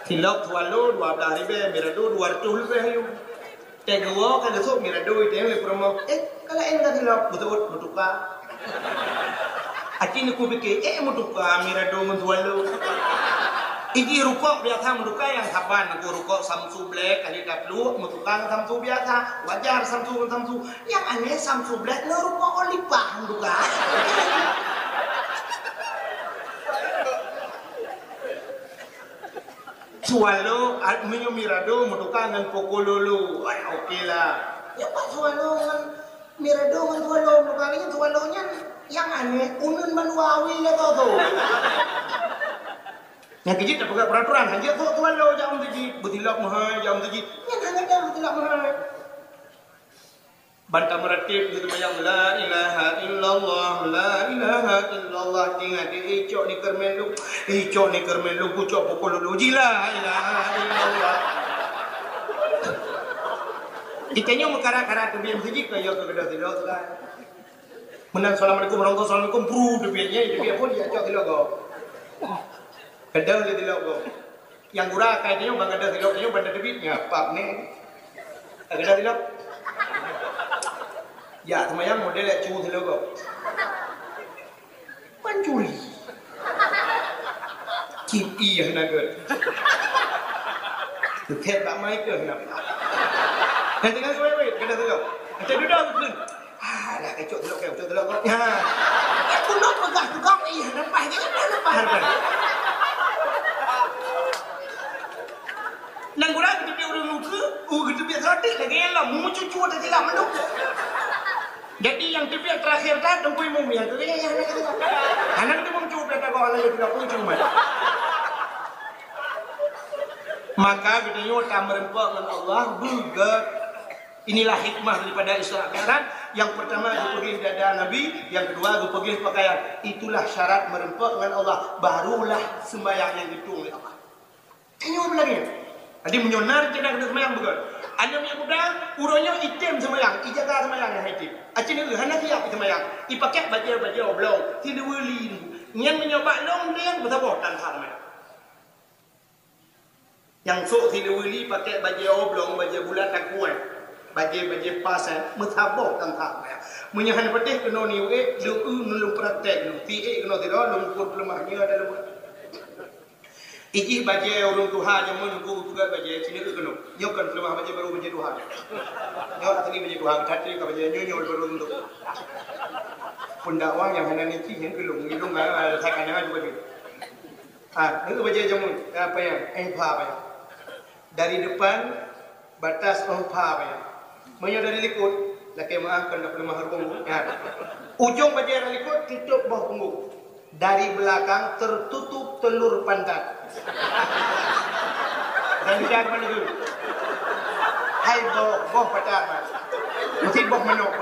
Silop Swallow dua blah ribèe, Mirado dua reutôh leubeh yum. Teuh geuwoe ka geusôk Mirado, itém lé peurumoh. "Eh, ka laén ka silop." Beutôi, meutuka. Aci neukupike, eh, meutuka Mirado ngon Swallow. Iji rukok biasa meutuka nyang saban, neukuk rukok Samsu Black, kali tapluek, meutuka ngon Samsu biasa. Wajar Samsu ngon Samsu. Nyang aneh Samsu Black ngon rukok Olive meutuka. Swallow, ah, meunyoe Mirado meutuka ngon Pokololo. Ai, oke lah. Nyoe pat Swallow ngon Mirado ngon Swallow meutuka, nyan Swallow nyan nyang aneh, uneun bandua awi lé tho. Nyang keu jeuet tapeugah peuraturan, hanjeuet sôk Swallow jak u meuseujid, beutilok meuhai jak u meuseujid. Nyan hana ada beutilok meuhai. Ban tameuratéb geuseumayang, "La ilaha illallah, la ilaha illallah." Ingat, eh, icok Nickerman lôn, eh, icok Nickerman lôn, kucok Pokololo jih, "La ilaha illallah." Geutanyoe meukarat-karat teubiet meuseujid, ka yo keu gadôh sidroe, kan. Meunan assalamualaikum, rongkong assalamualaikum, bru teubiet, nyan teubiet phôn, icok sidroe gob. Gadôh lé sidroe gob. Nyang gura akai tanyoe ban gadôh silop tanyoe ban tateubiet nyan pap nyan. Gadôh silop. Jak seumayang model jak cu silop gob. Pancuri. Cit ié na gèt. Teuthèt bak mai keuh na. Hana tinggai suwèt-wèt gadôh silop. Hana dudoe keuh. Ah, dah kacok telok, kacok telok kau. Ha. Ya, keunoe peugah tukang, ih, lepas je, lepas, lepas, lepas. Nang gura geuteubiet ureueng luka, uh, geuteubiet seuratik lagèe nyan lah, mucucu ata silap mandum. Jadi nyang teubiet terakhir dah, Teungku Imum nyang teubiet, ya, ya, ya, ya. Hana geuteubiet mucucu, biasa kau hana geuteubiet mucucu, man. Maka geutanyoe tameureumpok ngon Allah beugèt. Inilah hikmah daripada Isra Mi'raj. Yang pertama geupeugléh dada Nabi, yang kedua geupeugléh pakaian. Itulah syarat meureumpok ngon Allah, barulah sembahyang nyang geutueng lé Allah. Tanyoe beulagèe. Jadi meunyoe na rencana keu sembahyang beugèt. Aneuk miet muda, uroe nyoe item sembahyang, ijaga sembahyang nyang item. Aci neu hana siap sembahyang, ipakèk bajèe-bajèe oblong, siluweue li. Nyan meunyoe bak lôn deng meusaboh tan that sembahyang. Nyang sôk siluweue li pakèk bajèe oblong, bajèe bulat takuai, bajèe-bajèe pas, eh, meusaboh tan that. Meunyoe hana patéh keunoe niuek, lôn eu lôn praktek, lôn tiek keunoe sidroe, lôn ukur peuleumah nyoe ada lôn. Ijih bajèe ureueng tuha jameun ku peugah bajèe cit neu keunoe. Nyoe kon peuleumah bajèe baru bajèe tuha. Nyoe asli bajèe tuha, that ka bajèe nyoe nyoe baru untuk. Pun dakwah nyang hana niki nyang keulung, ilung, ah, sakana juga dia. Ha, neu bajèe jameun, apa nyang? Eh, pha apa nyang? Dari depan batas oh pha apa nyang? Meunyoe dari likot, lakèe meuah kon dak peuleumah rhueng. Ya. Ujong bajèe dari likot tutup boh punggong. Dari belakang tertutup telur pantat. Dan biar mana tu? Hai boh, boh patat, Mas. Mesti boh manok.